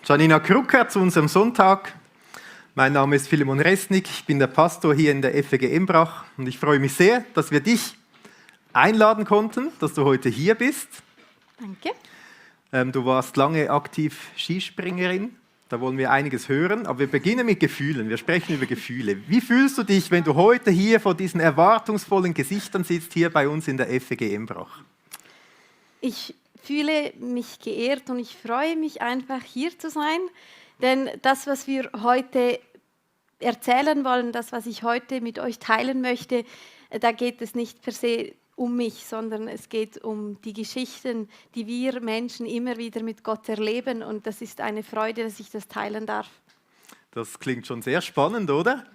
Janina Krucker zu unserem Sonntag. Mein Name ist Philemon Resnick, ich bin der Pastor hier in der FEG Embrach und ich freue mich sehr, dass wir dich einladen konnten, dass du heute hier bist. Danke. Du warst lange aktiv Skispringerin, da wollen wir einiges hören, aber wir beginnen mit Gefühlen, wir sprechen über Gefühle. Wie fühlst du dich, wenn du heute hier vor diesen erwartungsvollen Gesichtern sitzt, hier bei uns in der FEG Embrach? Ich fühle mich geehrt und ich freue mich einfach, hier zu sein, denn das, was wir heute erzählen wollen, das, was ich heute mit euch teilen möchte, da geht es nicht per se um mich, sondern es geht um die Geschichten, die wir Menschen immer wieder mit Gott erleben, und das ist eine Freude, dass ich das teilen darf. Das klingt schon sehr spannend, oder?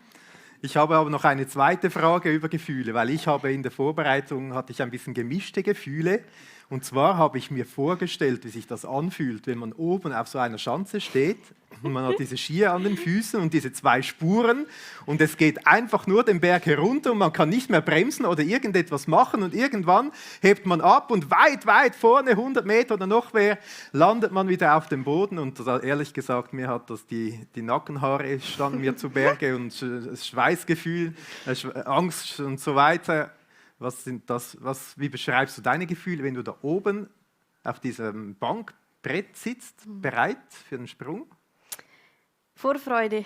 Ich habe aber noch eine zweite Frage über Gefühle, weil ich habe in der Vorbereitung hatte ich ein bisschen gemischte Gefühle. Und zwar habe ich mir vorgestellt, wie sich das anfühlt, wenn man oben auf so einer Schanze steht und man hat diese Skier an den Füßen und diese zwei Spuren und es geht einfach nur den Berg herunter und man kann nicht mehr bremsen oder irgendetwas machen und irgendwann hebt man ab und weit, weit vorne, 100 Meter oder noch mehr, landet man wieder auf dem Boden und ehrlich gesagt, mir hat das die Nackenhaare standen mir zu Berge und das Schweißgefühl, Angst und so weiter. Wie beschreibst du deine Gefühle, wenn du da oben auf diesem Bankbrett sitzt, bereit für den Sprung? Vorfreude.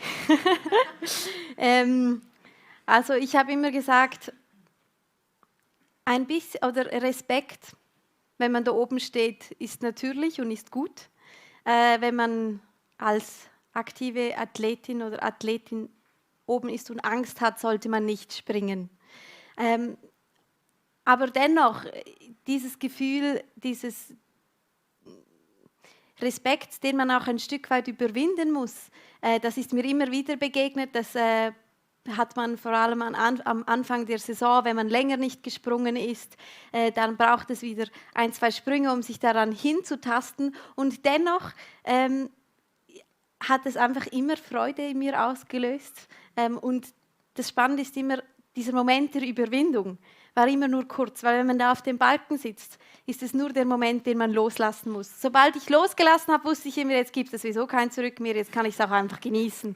Also ich habe immer gesagt, ein bisschen oder Respekt, wenn man da oben steht, ist natürlich und ist gut. Wenn man als aktive Athletin oder Athletin oben ist und Angst hat, sollte man nicht springen. Aber dennoch, dieses Gefühl, dieses Respekt, den man auch ein Stück weit überwinden muss, das ist mir immer wieder begegnet. Das hat man vor allem am Anfang der Saison, wenn man länger nicht gesprungen ist, dann braucht es wieder 1, 2 Sprünge, um sich daran hinzutasten. Und dennoch hat es einfach immer Freude in mir ausgelöst. Und das Spannende ist immer dieser Moment der Überwindung. War immer nur kurz, weil wenn man da auf dem Balken sitzt, ist es nur der Moment, den man loslassen muss. Sobald ich losgelassen habe, wusste ich immer, jetzt gibt es sowieso kein Zurück mehr, jetzt kann ich es auch einfach genießen.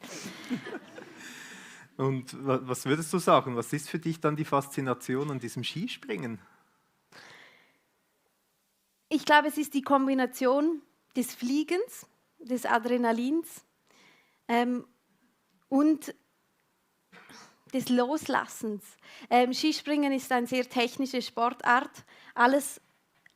Und was würdest du sagen, was ist für dich dann die Faszination an diesem Skispringen? Ich glaube, es ist die Kombination des Fliegens, des Adrenalins und des Loslassens. Skispringen ist eine sehr technische Sportart. Alles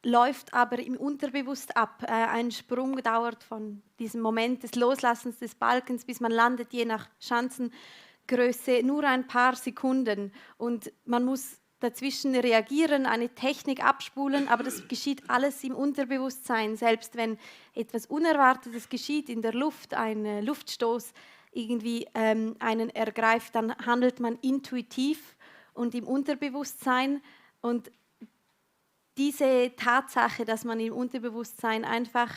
läuft aber im Unterbewusst ab. Ein Sprung dauert von diesem Moment des Loslassens des Balkens, bis man landet, je nach Schanzengröße, nur ein paar Sekunden. Und man muss dazwischen reagieren, eine Technik abspulen, aber das geschieht alles im Unterbewusstsein. Selbst wenn etwas Unerwartetes geschieht in der Luft, ein Luftstoß, irgendwie einen ergreift, dann handelt man intuitiv und im Unterbewusstsein. Und diese Tatsache, dass man im Unterbewusstsein einfach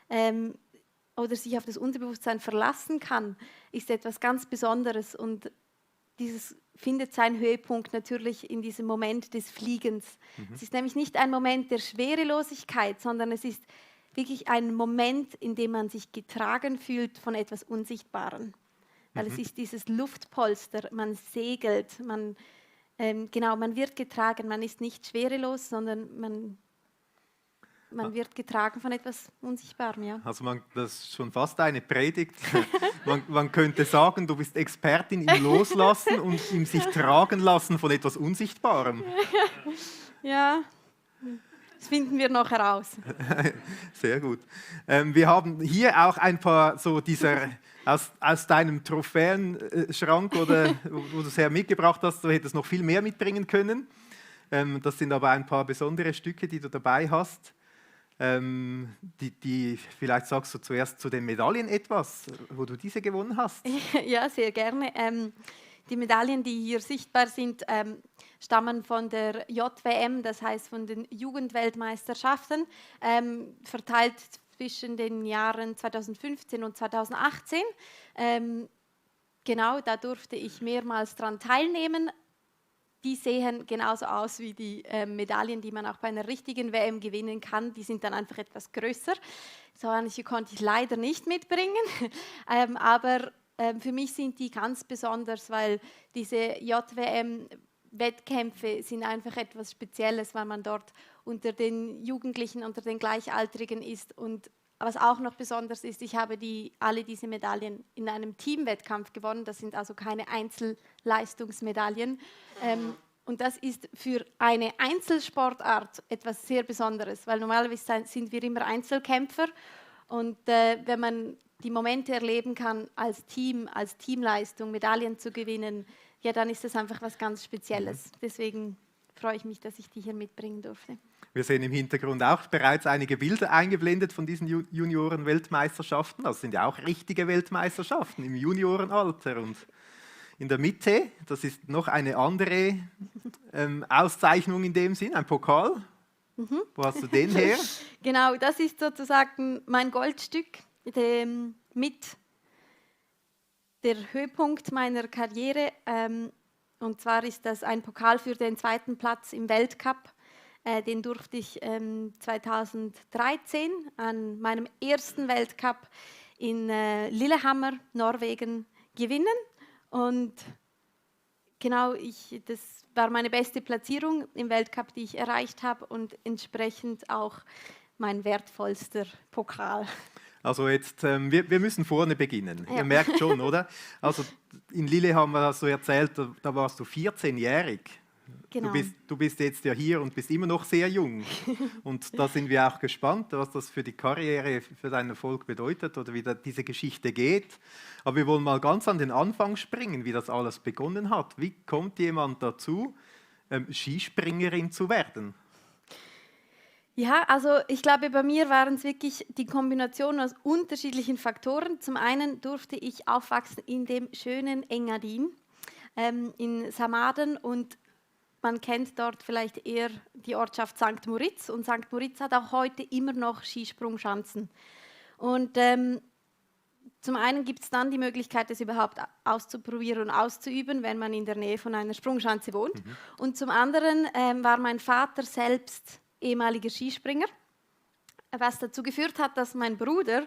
oder sich auf das Unterbewusstsein verlassen kann, ist etwas ganz Besonderes. Und dieses findet seinen Höhepunkt natürlich in diesem Moment des Fliegens. Es ist nämlich nicht ein Moment der Schwerelosigkeit, sondern es ist wirklich ein Moment, in dem man sich getragen fühlt von etwas Unsichtbarem. Weil es ist dieses Luftpolster, man segelt, man wird getragen, man ist nicht schwerelos, sondern man wird getragen von etwas Unsichtbarem. Ja. Also das ist schon fast eine Predigt. man könnte sagen, du bist Expertin im Loslassen und im sich tragen lassen von etwas Unsichtbarem. Ja. Das finden wir noch heraus. Sehr gut. Wir haben hier auch ein paar so dieser aus deinem Trophäenschrank oder wo du es her mitgebracht hast. Du hättest noch viel mehr mitbringen können. Das sind aber ein paar besondere Stücke, die du dabei hast. Vielleicht sagst du zuerst zu den Medaillen etwas, wo du diese gewonnen hast. Ja, sehr gerne. Die Medaillen, die hier sichtbar sind, stammen von der JWM, das heißt von den Jugendweltmeisterschaften, verteilt zwischen den Jahren 2015 und 2018. Genau, da durfte ich mehrmals daran teilnehmen. die sehen genauso aus wie die Medaillen, die man auch bei einer richtigen WM gewinnen kann. Die sind dann einfach etwas größer. So manche konnte ich leider nicht mitbringen, aber für mich sind die ganz besonders, weil diese JWM-Wettkämpfe sind einfach etwas Spezielles, weil man dort unter den Jugendlichen, unter den Gleichaltrigen ist. Und was auch noch besonders ist, ich habe alle diese Medaillen in einem Teamwettkampf gewonnen. Das sind also keine Einzelleistungsmedaillen. Und das ist für eine Einzelsportart etwas sehr Besonderes, weil normalerweise sind wir immer Einzelkämpfer. Und wenn man die Momente erleben kann, als Team, als Teamleistung Medaillen zu gewinnen, ja, dann ist das einfach was ganz Spezielles. Deswegen freue ich mich, dass ich die hier mitbringen durfte. Wir sehen im Hintergrund auch bereits einige Bilder eingeblendet von diesen Junioren-Weltmeisterschaften. Das sind ja auch richtige Weltmeisterschaften im Juniorenalter. Und in der Mitte, das ist noch eine andere Auszeichnung in dem Sinn, ein Pokal. Wo hast du den her? Genau, das ist sozusagen mein Goldstück mit der Höhepunkt meiner Karriere. Und zwar ist das ein Pokal für den 2. Platz im Weltcup. Den durfte ich 2013 an meinem ersten Weltcup in Lillehammer, Norwegen, gewinnen. Und genau, das war meine beste Platzierung im Weltcup, die ich erreicht habe und entsprechend auch mein wertvollster Pokal. Also jetzt, wir müssen vorne beginnen. Ja. Ihr merkt schon, oder? Also in Lillehammer hast du erzählt, da warst du 14-jährig. Genau. Du bist jetzt ja hier und bist immer noch sehr jung. Und da sind wir auch gespannt, was das für die Karriere, für deinen Erfolg bedeutet oder wie diese Geschichte geht. Aber wir wollen mal ganz an den Anfang springen, wie das alles begonnen hat. Wie kommt jemand dazu, Skispringerin zu werden? Ja, also ich glaube, bei mir waren es wirklich die Kombination aus unterschiedlichen Faktoren. Zum einen durfte ich aufwachsen in dem schönen Engadin in Samaden und man kennt dort vielleicht eher die Ortschaft St. Moritz und St. Moritz hat auch heute immer noch Skisprungschanzen. Und zum einen gibt es dann die Möglichkeit, es überhaupt auszuprobieren und auszuüben, wenn man in der Nähe von einer Sprungschanze wohnt. Und zum anderen war mein Vater selbst ehemaliger Skispringer, was dazu geführt hat, dass mein Bruder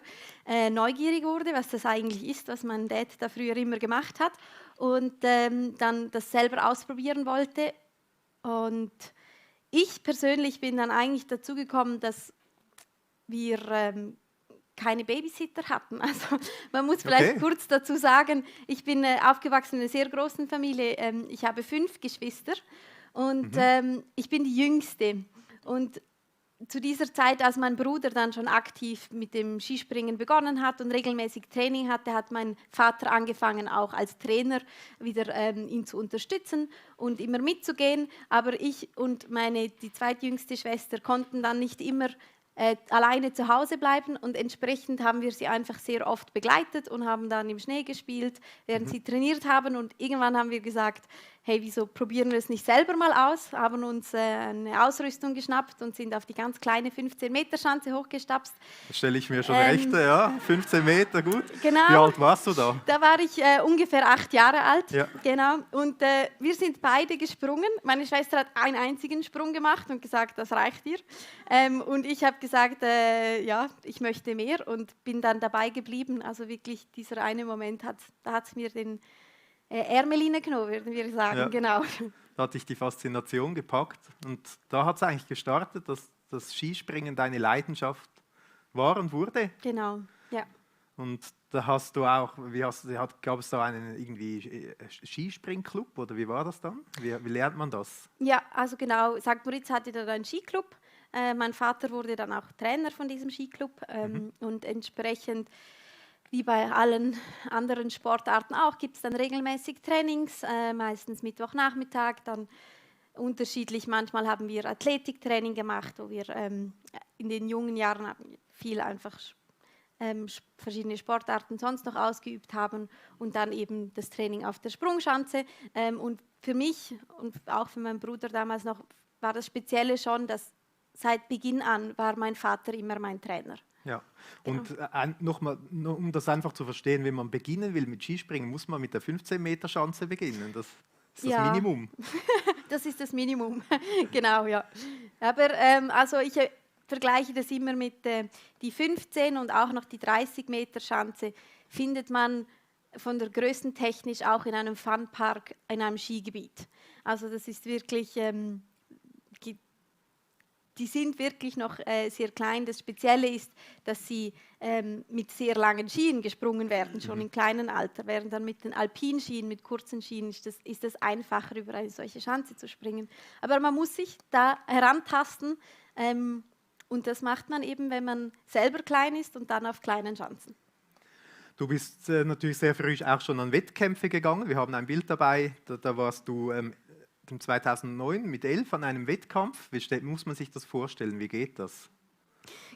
neugierig wurde, was das eigentlich ist, was mein Dad da früher immer gemacht hat und dann das selber ausprobieren wollte. Und ich persönlich bin dann eigentlich dazu gekommen, dass wir keine Babysitter hatten. Also man muss vielleicht kurz dazu sagen, ich bin aufgewachsen in einer sehr großen Familie. Ich habe 5 Geschwister und ich bin die Jüngste. Und zu dieser Zeit, als mein Bruder dann schon aktiv mit dem Skispringen begonnen hat und regelmäßig Training hatte, hat mein Vater angefangen, auch als Trainer wieder ihn zu unterstützen und immer mitzugehen. Aber ich und die zweitjüngste Schwester konnten dann nicht immer alleine zu Hause bleiben und entsprechend haben wir sie einfach sehr oft begleitet und haben dann im Schnee gespielt, während sie trainiert haben und irgendwann haben wir gesagt, hey, wieso probieren wir es nicht selber mal aus, haben uns eine Ausrüstung geschnappt und sind auf die ganz kleine 15-Meter-Schanze hochgestapst. Das stelle ich mir schon recht, ja, 15 Meter, gut. Genau. Wie alt warst du da? Da war ich ungefähr 8 Jahre alt, ja. Genau. Und wir sind beide gesprungen. Meine Schwester hat einen einzigen Sprung gemacht und gesagt, das reicht ihr. Und ich habe gesagt, ja, ich möchte mehr und bin dann dabei geblieben. Also wirklich dieser eine Moment, da hat es mir den Ärmel genommen, würden wir sagen, ja. Genau. Da hat dich die Faszination gepackt und da hat es eigentlich gestartet, dass das Skispringen deine Leidenschaft war und wurde. Genau, ja. Und da hast du auch, gab es da einen irgendwie Skispringclub oder wie war das dann? Wie lernt man das? Ja, also genau, St. Moritz hatte da einen Skiclub. Mein Vater wurde dann auch Trainer von diesem Skiclub und entsprechend wie bei allen anderen Sportarten auch, gibt es dann regelmäßig Trainings, meistens Mittwochnachmittag, dann unterschiedlich. Manchmal haben wir Athletiktraining gemacht, wo wir in den jungen Jahren viel einfach verschiedene Sportarten sonst noch ausgeübt haben und dann eben das Training auf der Sprungschanze. Und für mich und auch für meinen Bruder damals noch war das Spezielle schon, dass seit Beginn an war mein Vater immer mein Trainer. Ja, und nochmal, um das einfach zu verstehen, wenn man beginnen will mit Skispringen, muss man mit der 15-Meter-Schanze beginnen. Das ist das Minimum. Das ist das Minimum, genau, ja. Aber also ich vergleiche das immer mit die 15 und auch noch die 30 Meter Schanze findet man von der größentechnisch auch in einem Funpark, in einem Skigebiet. Also das ist wirklich, die sind wirklich noch sehr klein. Das Spezielle ist, dass sie mit sehr langen Skien gesprungen werden, schon im kleinen Alter. Während dann mit den Alpinskien, mit kurzen Skien, ist das einfacher, über eine solche Schanze zu springen. Aber man muss sich da herantasten und das macht man eben, wenn man selber klein ist und dann auf kleinen Schanzen. Du bist natürlich sehr früh auch schon an Wettkämpfe gegangen. Wir haben ein Bild dabei, da warst du 2009 mit 11 an einem Wettkampf. Wie muss man sich das vorstellen? Wie geht das?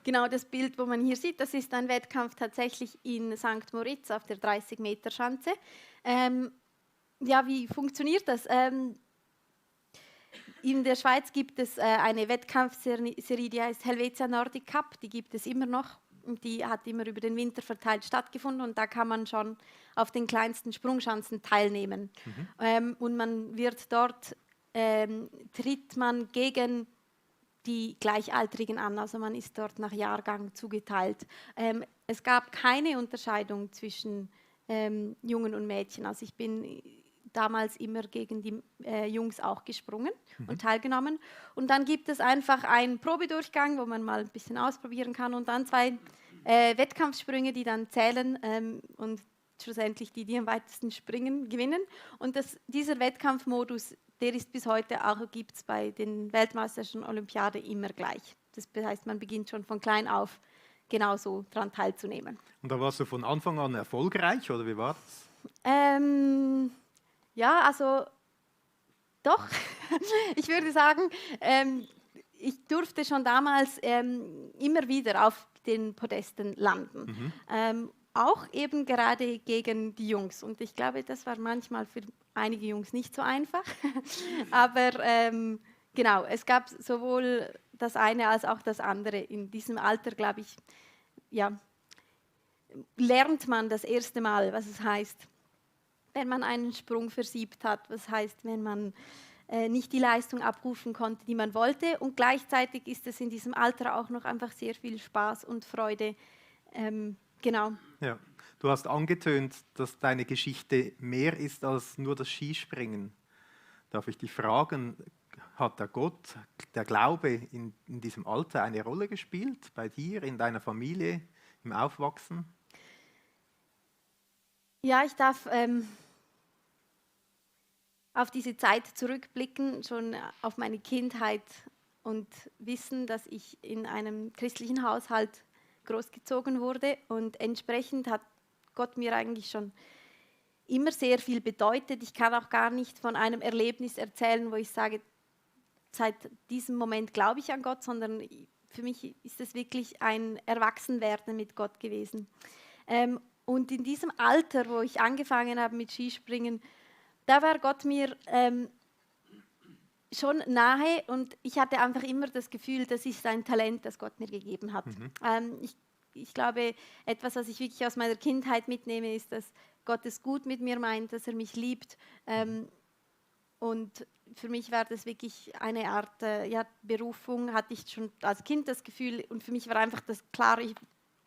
Genau, das Bild, wo man hier sieht, das ist ein Wettkampf tatsächlich in St. Moritz auf der 30-Meter-Schanze. Ja, wie funktioniert das? In der Schweiz gibt es eine Wettkampfserie, die heißt Helvetia Nordic Cup. Die gibt es immer noch. Und die hat immer über den Winter verteilt stattgefunden und da kann man schon auf den kleinsten Sprungschanzen teilnehmen. Und man wird dort, tritt man gegen die Gleichaltrigen an, also man ist dort nach Jahrgang zugeteilt. Es gab keine Unterscheidung zwischen Jungen und Mädchen, also ich bin damals immer gegen die Jungs auch gesprungen und teilgenommen. Und dann gibt es einfach einen Probedurchgang, wo man mal ein bisschen ausprobieren kann und dann 2 Wettkampfsprünge, die dann zählen und schlussendlich die am weitesten springen, gewinnen. Und dieser Wettkampfmodus, der ist bis heute auch, gibt es bei den Weltmeisterschaften und Olympiade immer gleich. Das heißt, man beginnt schon von klein auf genauso daran teilzunehmen. Und da warst du von Anfang an erfolgreich, oder wie war das? Ja, also doch. Ich würde sagen, ich durfte schon damals immer wieder auf den Podesten landen. Auch eben gerade gegen die Jungs. Und ich glaube, das war manchmal für einige Jungs nicht so einfach. Aber genau, es gab sowohl das eine als auch das andere. In diesem Alter, glaube ich, ja, lernt man das erste Mal, was es heißt, wenn man einen Sprung versiebt hat, was heißt, wenn man nicht die Leistung abrufen konnte, die man wollte. Und gleichzeitig ist es in diesem Alter auch noch einfach sehr viel Spaß und Freude. Genau. Ja. Du hast angetönt, dass deine Geschichte mehr ist als nur das Skispringen. Darf ich dich fragen, hat der Gott, der Glaube in diesem Alter eine Rolle gespielt? Bei dir, in deiner Familie, im Aufwachsen? Ja, ich darf auf diese Zeit zurückblicken, schon auf meine Kindheit und wissen, dass ich in einem christlichen Haushalt großgezogen wurde und entsprechend hat Gott mir eigentlich schon immer sehr viel bedeutet. Ich kann auch gar nicht von einem Erlebnis erzählen, wo ich sage, seit diesem Moment glaube ich an Gott, sondern für mich ist es wirklich ein Erwachsenwerden mit Gott gewesen. Und in diesem Alter, wo ich angefangen habe mit Skispringen, da war Gott mir schon nahe und ich hatte einfach immer das Gefühl, das ist ein Talent, das Gott mir gegeben hat. Ich glaube, etwas, was ich wirklich aus meiner Kindheit mitnehme, ist, dass Gott es gut mit mir meint, dass er mich liebt. Und für mich war das wirklich eine Art Berufung, hatte ich schon als Kind das Gefühl und für mich war einfach das klar, ich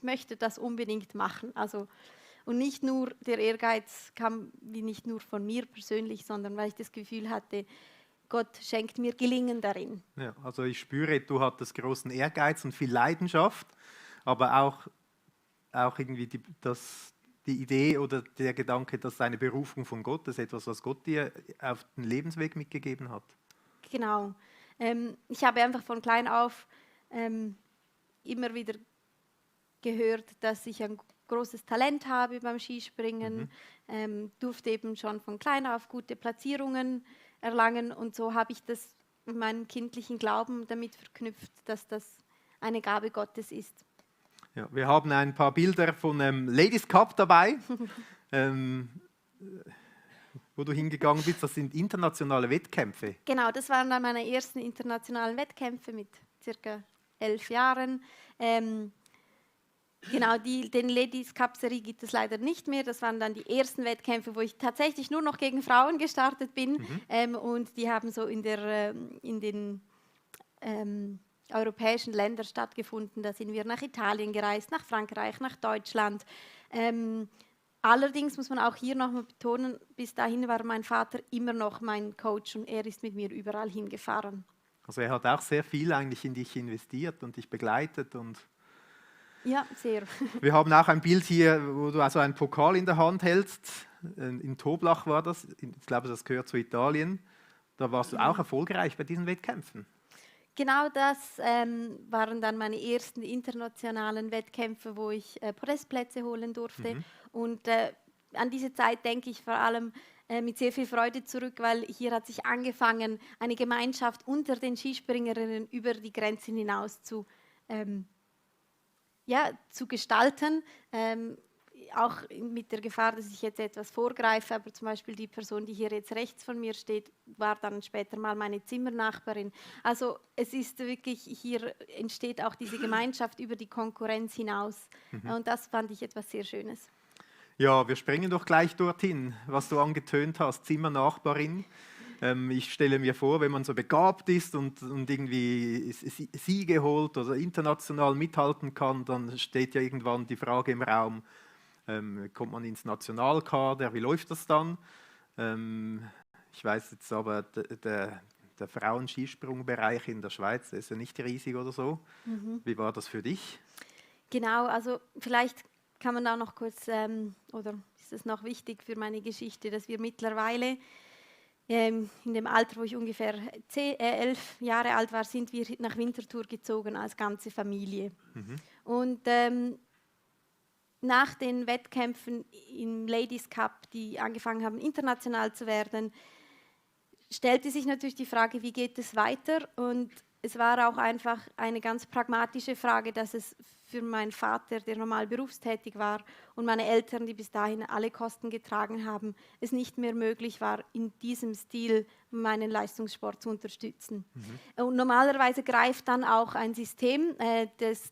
möchte das unbedingt machen. Also, und nicht nur der Ehrgeiz kam wie nicht nur von mir persönlich, sondern weil ich das Gefühl hatte, Gott schenkt mir Gelingen darin. Ja, also ich spüre, du hattest großen Ehrgeiz und viel Leidenschaft, aber auch irgendwie die Idee oder der Gedanke, dass eine Berufung von Gott ist, etwas, was Gott dir auf den Lebensweg mitgegeben hat. Genau. Ich habe einfach von klein auf immer wieder gehört, dass ich ein großes Talent habe beim Skispringen, durfte eben schon von klein auf gute Platzierungen erlangen und so habe ich das mit meinem kindlichen Glauben damit verknüpft, dass das eine Gabe Gottes ist. Ja, wir haben ein paar Bilder von Ladies Cup dabei, wo du hingegangen bist. Das sind internationale Wettkämpfe. Genau, das waren dann meine ersten internationalen Wettkämpfe mit circa 11 Jahren. Genau, den Ladies Cup Serie gibt es leider nicht mehr. Das waren dann die ersten Wettkämpfe, wo ich tatsächlich nur noch gegen Frauen gestartet bin. Und die haben so in den europäischen Ländern stattgefunden. Da sind wir nach Italien gereist, nach Frankreich, nach Deutschland. Allerdings muss man auch hier nochmal betonen, bis dahin war mein Vater immer noch mein Coach und er ist mit mir überall hingefahren. Also er hat auch sehr viel eigentlich in dich investiert und dich begleitet. Und ja, sehr. Wir haben auch ein Bild hier, wo du also einen Pokal in der Hand hältst. In Toblach war das. Ich glaube, das gehört zu Italien. Da warst du auch erfolgreich bei diesen Wettkämpfen. Genau das waren dann meine ersten internationalen Wettkämpfe, wo ich Podestplätze holen durfte. Und an diese Zeit denke ich vor allem mit sehr viel Freude zurück, weil hier hat sich angefangen, eine Gemeinschaft unter den Skispringerinnen über die Grenzen hinaus zu gestalten. Auch mit der Gefahr, dass ich jetzt etwas vorgreife, aber zum Beispiel die Person, die hier jetzt rechts von mir steht, war dann später mal meine Zimmernachbarin. Also es ist wirklich, hier entsteht auch diese Gemeinschaft über die Konkurrenz hinaus. Und das fand ich etwas sehr Schönes. Ja, wir springen doch gleich dorthin, was du angetönt hast, Zimmernachbarin. Ich stelle mir vor, wenn man so begabt ist und irgendwie Siege holt oder international mithalten kann, dann steht ja irgendwann die Frage im Raum, kommt man ins Nationalkader, wie läuft das dann? Ich weiß jetzt aber, der Frauen-Skisprungbereich in der Schweiz, der ist ja nicht riesig oder so. Wie war das für dich? Genau, also vielleicht kann man da noch kurz, oder ist es noch wichtig für meine Geschichte, dass wir mittlerweile in dem Alter, wo ich ungefähr 11 Jahre alt war, sind wir nach Winterthur gezogen als ganze Familie. Und nach den Wettkämpfen im Ladies Cup, die angefangen haben, international zu werden, stellte sich natürlich die Frage, wie geht es weiter? Und es war auch einfach eine ganz pragmatische Frage, dass es für meinen Vater, der normal berufstätig war, und meine Eltern, die bis dahin alle Kosten getragen haben, es nicht mehr möglich war, in diesem Stil meinen Leistungssport zu unterstützen. Und normalerweise greift dann auch ein System,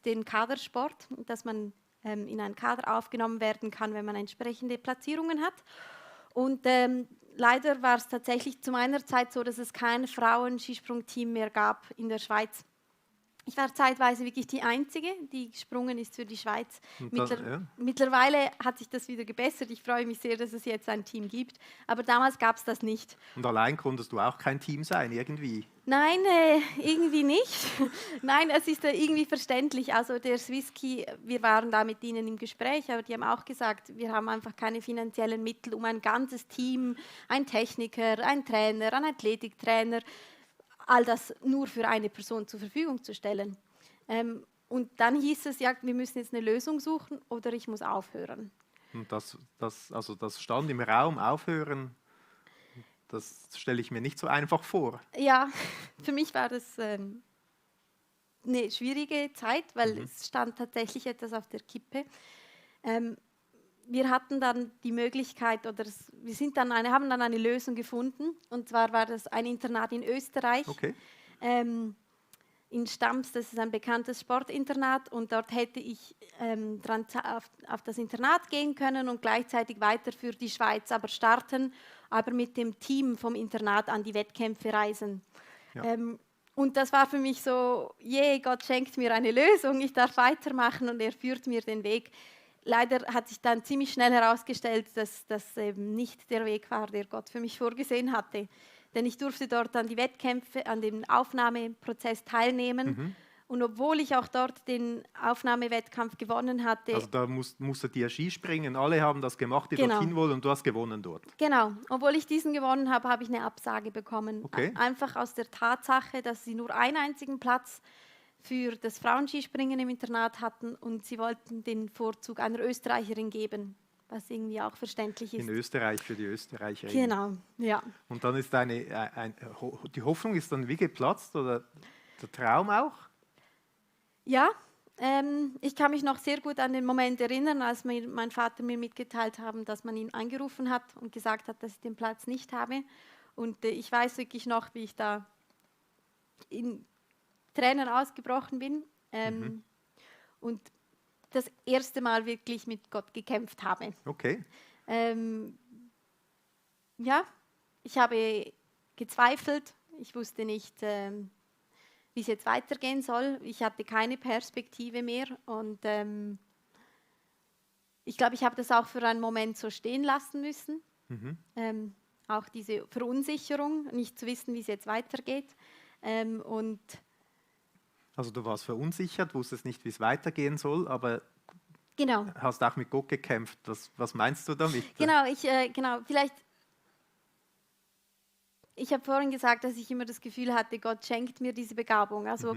den Kadersport, dass man in einen Kader aufgenommen werden kann, wenn man entsprechende Platzierungen hat. Und leider war es tatsächlich zu meiner Zeit so, dass es kein Frauen-Skisprungteam mehr gab in der Schweiz. Ich war zeitweise wirklich die Einzige, die gesprungen ist für die Schweiz. Mittlerweile hat sich das wieder gebessert. Ich freue mich sehr, dass es jetzt ein Team gibt. Aber damals gab es das nicht. Und allein konntest du auch kein Team sein, irgendwie? Nein, irgendwie nicht. Nein, es ist irgendwie verständlich. Also der Swisski, wir waren da mit ihnen im Gespräch, aber die haben auch gesagt, wir haben einfach keine finanziellen Mittel, um ein ganzes Team, ein Techniker, ein Trainer, ein Athletiktrainer, all das nur für eine Person zur Verfügung zu stellen. Und dann hieß es, ja, wir müssen jetzt eine Lösung suchen oder ich muss aufhören. Und das stand im Raum, aufhören, das stelle ich mir nicht so einfach vor. Ja, für mich war das eine schwierige Zeit, weil es stand tatsächlich etwas auf der Kippe. Wir hatten dann die Möglichkeit, haben dann eine Lösung gefunden. Und zwar war das ein Internat in Österreich, in Stams, das ist ein bekanntes Sportinternat. Und dort hätte ich auf das Internat gehen können und gleichzeitig weiter für die Schweiz aber starten, aber mit dem Team vom Internat an die Wettkämpfe reisen. Ja. Und das war für mich so, Gott schenkt mir eine Lösung, ich darf weitermachen und er führt mir den Weg. Leider hat sich dann ziemlich schnell herausgestellt, dass das eben nicht der Weg war, der Gott für mich vorgesehen hatte. Denn ich durfte dort an die Wettkämpfe, an dem Aufnahmeprozess teilnehmen. Und obwohl ich auch dort den Aufnahmewettkampf gewonnen hatte... Also da musstet ihr Skispringen, alle haben das gemacht, die dorthin wollen und du hast gewonnen dort. Genau, obwohl ich diesen gewonnen habe, habe ich eine Absage bekommen. Einfach aus der Tatsache, dass sie nur einen einzigen Platz für das Frauenskispringen im Internat hatten und sie wollten den Vorzug einer Österreicherin geben, was irgendwie auch verständlich ist. In Österreich für die Österreicherin. Genau, ja. Und dann ist die Hoffnung ist dann wie geplatzt oder der Traum auch? Ja, ich kann mich noch sehr gut an den Moment erinnern, als mein Vater mir mitgeteilt hat, dass man ihn angerufen hat und gesagt hat, dass ich den Platz nicht habe. Und ich weiß wirklich noch, wie ich da in Tränen ausgebrochen bin. Und das erste Mal wirklich mit Gott gekämpft habe. Okay. Ja, ich habe gezweifelt. Ich wusste nicht, wie es jetzt weitergehen soll. Ich hatte keine Perspektive mehr und ich glaube, ich habe das auch für einen Moment so stehen lassen müssen. Auch diese Verunsicherung, nicht zu wissen, wie es jetzt weitergeht. Und Also du warst verunsichert, wusstest nicht, wie es weitergehen soll, aber genau, hast auch mit Gott gekämpft. Was meinst du damit? genau, vielleicht, ich habe vorhin gesagt, dass ich immer das Gefühl hatte, Gott schenkt mir diese Begabung. Also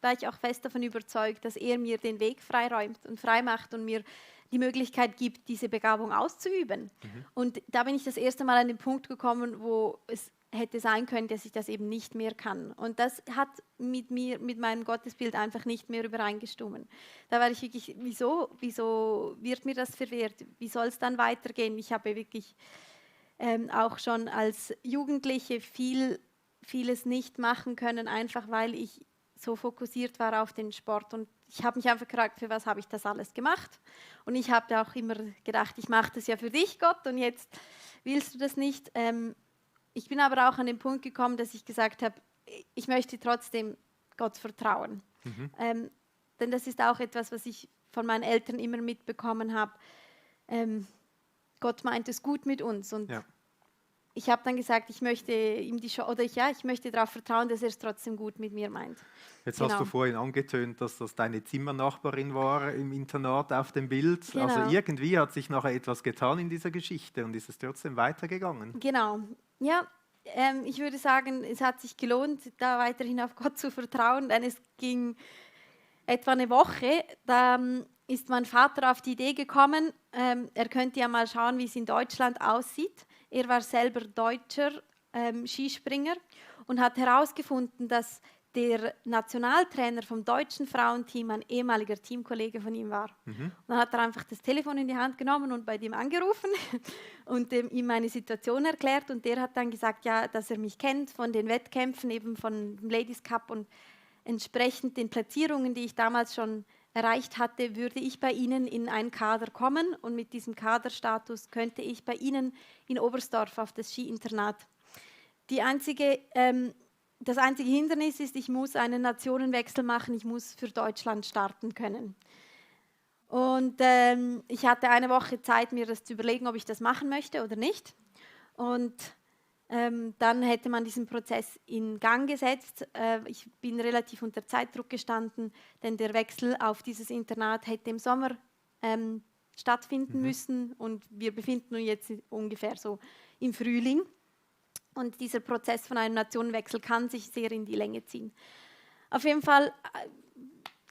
war ich auch fest davon überzeugt, dass er mir den Weg freiräumt und freimacht und mir die Möglichkeit gibt, diese Begabung auszuüben. Und da bin ich das erste Mal an den Punkt gekommen, wo es hätte sein können, dass ich das eben nicht mehr kann. Und das hat mit meinem Gottesbild einfach nicht mehr übereingestimmt. Da war ich wirklich, wieso wird mir das verwehrt? Wie soll es dann weitergehen? Ich habe wirklich auch schon als Jugendliche vieles nicht machen können, einfach weil ich so fokussiert war auf den Sport. Und ich habe mich einfach gefragt, für was habe ich das alles gemacht? Und ich habe auch immer gedacht, ich mache das ja für dich, Gott, und jetzt willst du das nicht. Ich bin aber auch an den Punkt gekommen, dass ich gesagt habe, ich möchte trotzdem Gott vertrauen. Denn das ist auch etwas, was ich von meinen Eltern immer mitbekommen habe. Gott meint es gut mit uns. Und ich habe dann gesagt, ich möchte ihm ich möchte darauf vertrauen, dass er es trotzdem gut mit mir meint. Jetzt hast du vorhin angetönt, dass das deine Zimmernachbarin war im Internat auf dem Bild. Genau. Also irgendwie hat sich nachher etwas getan in dieser Geschichte und ist es trotzdem weitergegangen. Genau. Ja, ich würde sagen, es hat sich gelohnt, da weiterhin auf Gott zu vertrauen, denn es ging etwa eine Woche, da ist mein Vater auf die Idee gekommen, er könnte ja mal schauen, wie es in Deutschland aussieht. Er war selber deutscher Skispringer und hat herausgefunden, dass der Nationaltrainer vom deutschen Frauenteam ein ehemaliger Teamkollege von ihm war. Dann hat er einfach das Telefon in die Hand genommen und bei ihm angerufen und ihm meine Situation erklärt. Und der hat dann gesagt, ja, dass er mich kennt von den Wettkämpfen, eben von dem Ladies Cup, und entsprechend den Platzierungen, die ich damals schon erreicht hatte, würde ich bei Ihnen in einen Kader kommen und mit diesem Kaderstatus könnte ich bei Ihnen in Oberstdorf auf das Skiinternat. Das einzige Hindernis ist, ich muss einen Nationenwechsel machen, ich muss für Deutschland starten können. Und ich hatte eine Woche Zeit, mir das zu überlegen, ob ich das machen möchte oder nicht. Und dann hätte man diesen Prozess in Gang gesetzt. Ich bin relativ unter Zeitdruck gestanden, denn der Wechsel auf dieses Internat hätte im Sommer stattfinden müssen und wir befinden uns jetzt ungefähr so im Frühling. Und dieser Prozess von einem Nationenwechsel kann sich sehr in die Länge ziehen. Auf jeden Fall,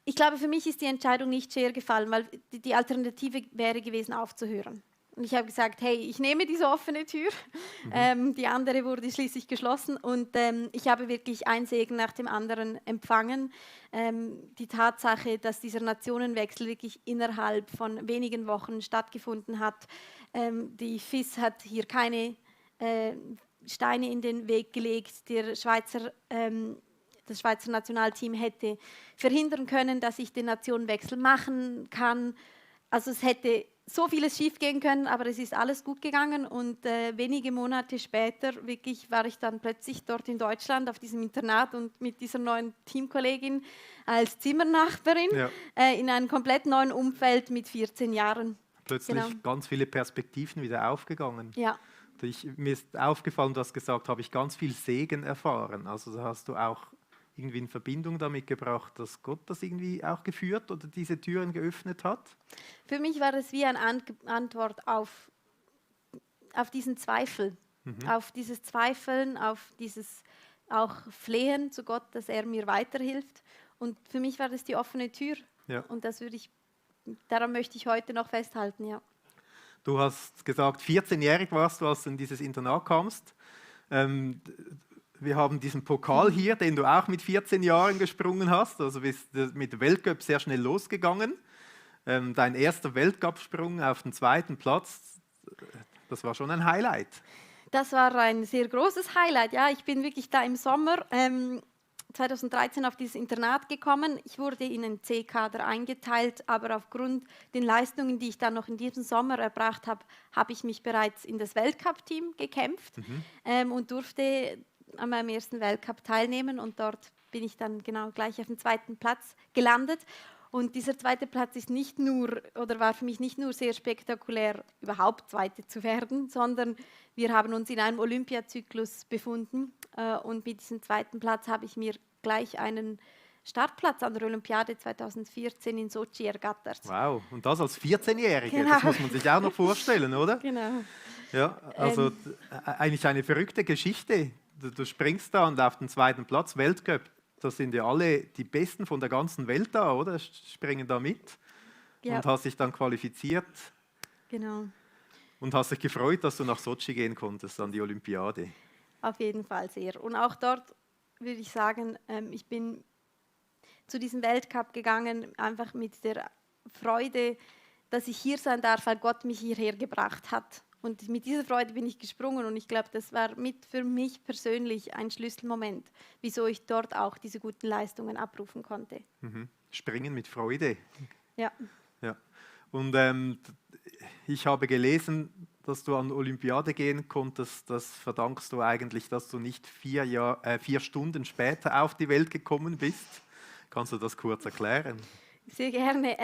ich glaube, für mich ist die Entscheidung nicht schwer gefallen, weil die Alternative wäre gewesen, aufzuhören. Und ich habe gesagt, hey, ich nehme diese offene Tür. Die andere wurde schließlich geschlossen und ich habe wirklich ein Segen nach dem anderen empfangen. Die Tatsache, dass dieser Nationenwechsel wirklich innerhalb von wenigen Wochen stattgefunden hat. Die FIS hat hier keine Steine in den Weg gelegt. Das Schweizer Nationalteam hätte verhindern können, dass ich den Nationenwechsel machen kann. Also es hätte so vieles schief gehen können, aber es ist alles gut gegangen und wenige Monate später wirklich war ich dann plötzlich dort in Deutschland auf diesem Internat und mit dieser neuen Teamkollegin als Zimmernachbarin in einem komplett neuen Umfeld mit 14 Jahren. Plötzlich ganz viele Perspektiven wieder aufgegangen. Ja. Mir ist aufgefallen, du hast gesagt, habe ich ganz viel Segen erfahren. Also da hast du auch irgendwie in Verbindung damit gebracht, dass Gott das irgendwie auch geführt oder diese Türen geöffnet hat? Für mich war es wie eine Antwort auf diesen Zweifel, auf dieses Zweifeln, auf dieses auch Flehen zu Gott, dass er mir weiterhilft. Und für mich war das die offene Tür. Ja. Und daran möchte ich heute noch festhalten, ja. Du hast gesagt, 14-jährig warst du, als du in dieses Internat kamst. Wir haben diesen Pokal hier, den du auch mit 14 Jahren gesprungen hast. Also bist mit dem Weltcup sehr schnell losgegangen. Dein erster Weltcup-Sprung auf den 2. Platz, das war schon ein Highlight. Das war ein sehr großes Highlight. Ja, ich bin wirklich da im Sommer 2013 auf dieses Internat gekommen. Ich wurde in einen C-Kader eingeteilt, aber aufgrund den Leistungen, die ich dann noch in diesem Sommer erbracht habe, habe ich mich bereits in das Weltcup-Team gekämpft und durfte an meinem ersten Weltcup teilnehmen. Und dort bin ich dann genau gleich auf dem 2. Platz gelandet. Und dieser 2. Platz ist nicht nur, oder war für mich nicht nur sehr spektakulär, überhaupt Zweite zu werden, sondern wir haben uns in einem Olympiazyklus befunden. Und mit diesem 2. Platz habe ich mir gleich einen Startplatz an der Olympiade 2014 in Sochi ergattert. Wow, und das als 14-Jährige, Genau. das muss man sich auch noch vorstellen, oder? Genau. Ja, also eigentlich eine verrückte Geschichte. Du springst da und auf den 2. Platz, Weltcup. Da sind ja alle die Besten von der ganzen Welt da, oder? Springen da mit. Ja. Und hast dich dann qualifiziert Genau, und hast dich gefreut, dass du nach Sochi gehen konntest, an die Olympiade. auf jeden Fall sehr. Und auch dort würde ich sagen, ich bin zu diesem Weltcup gegangen, einfach mit der Freude, dass ich hier sein darf, weil Gott mich hierher gebracht hat. Und mit dieser Freude bin ich gesprungen und ich glaube, das war für mich persönlich ein Schlüsselmoment, wieso ich dort auch diese guten Leistungen abrufen konnte. Springen mit Freude. Ja. Ja. Und ich habe gelesen, dass du an Olympiade gehen konntest. Das verdankst du eigentlich, dass du nicht 4 Stunden später auf die Welt gekommen bist. Kannst du das kurz erklären? Sehr gerne.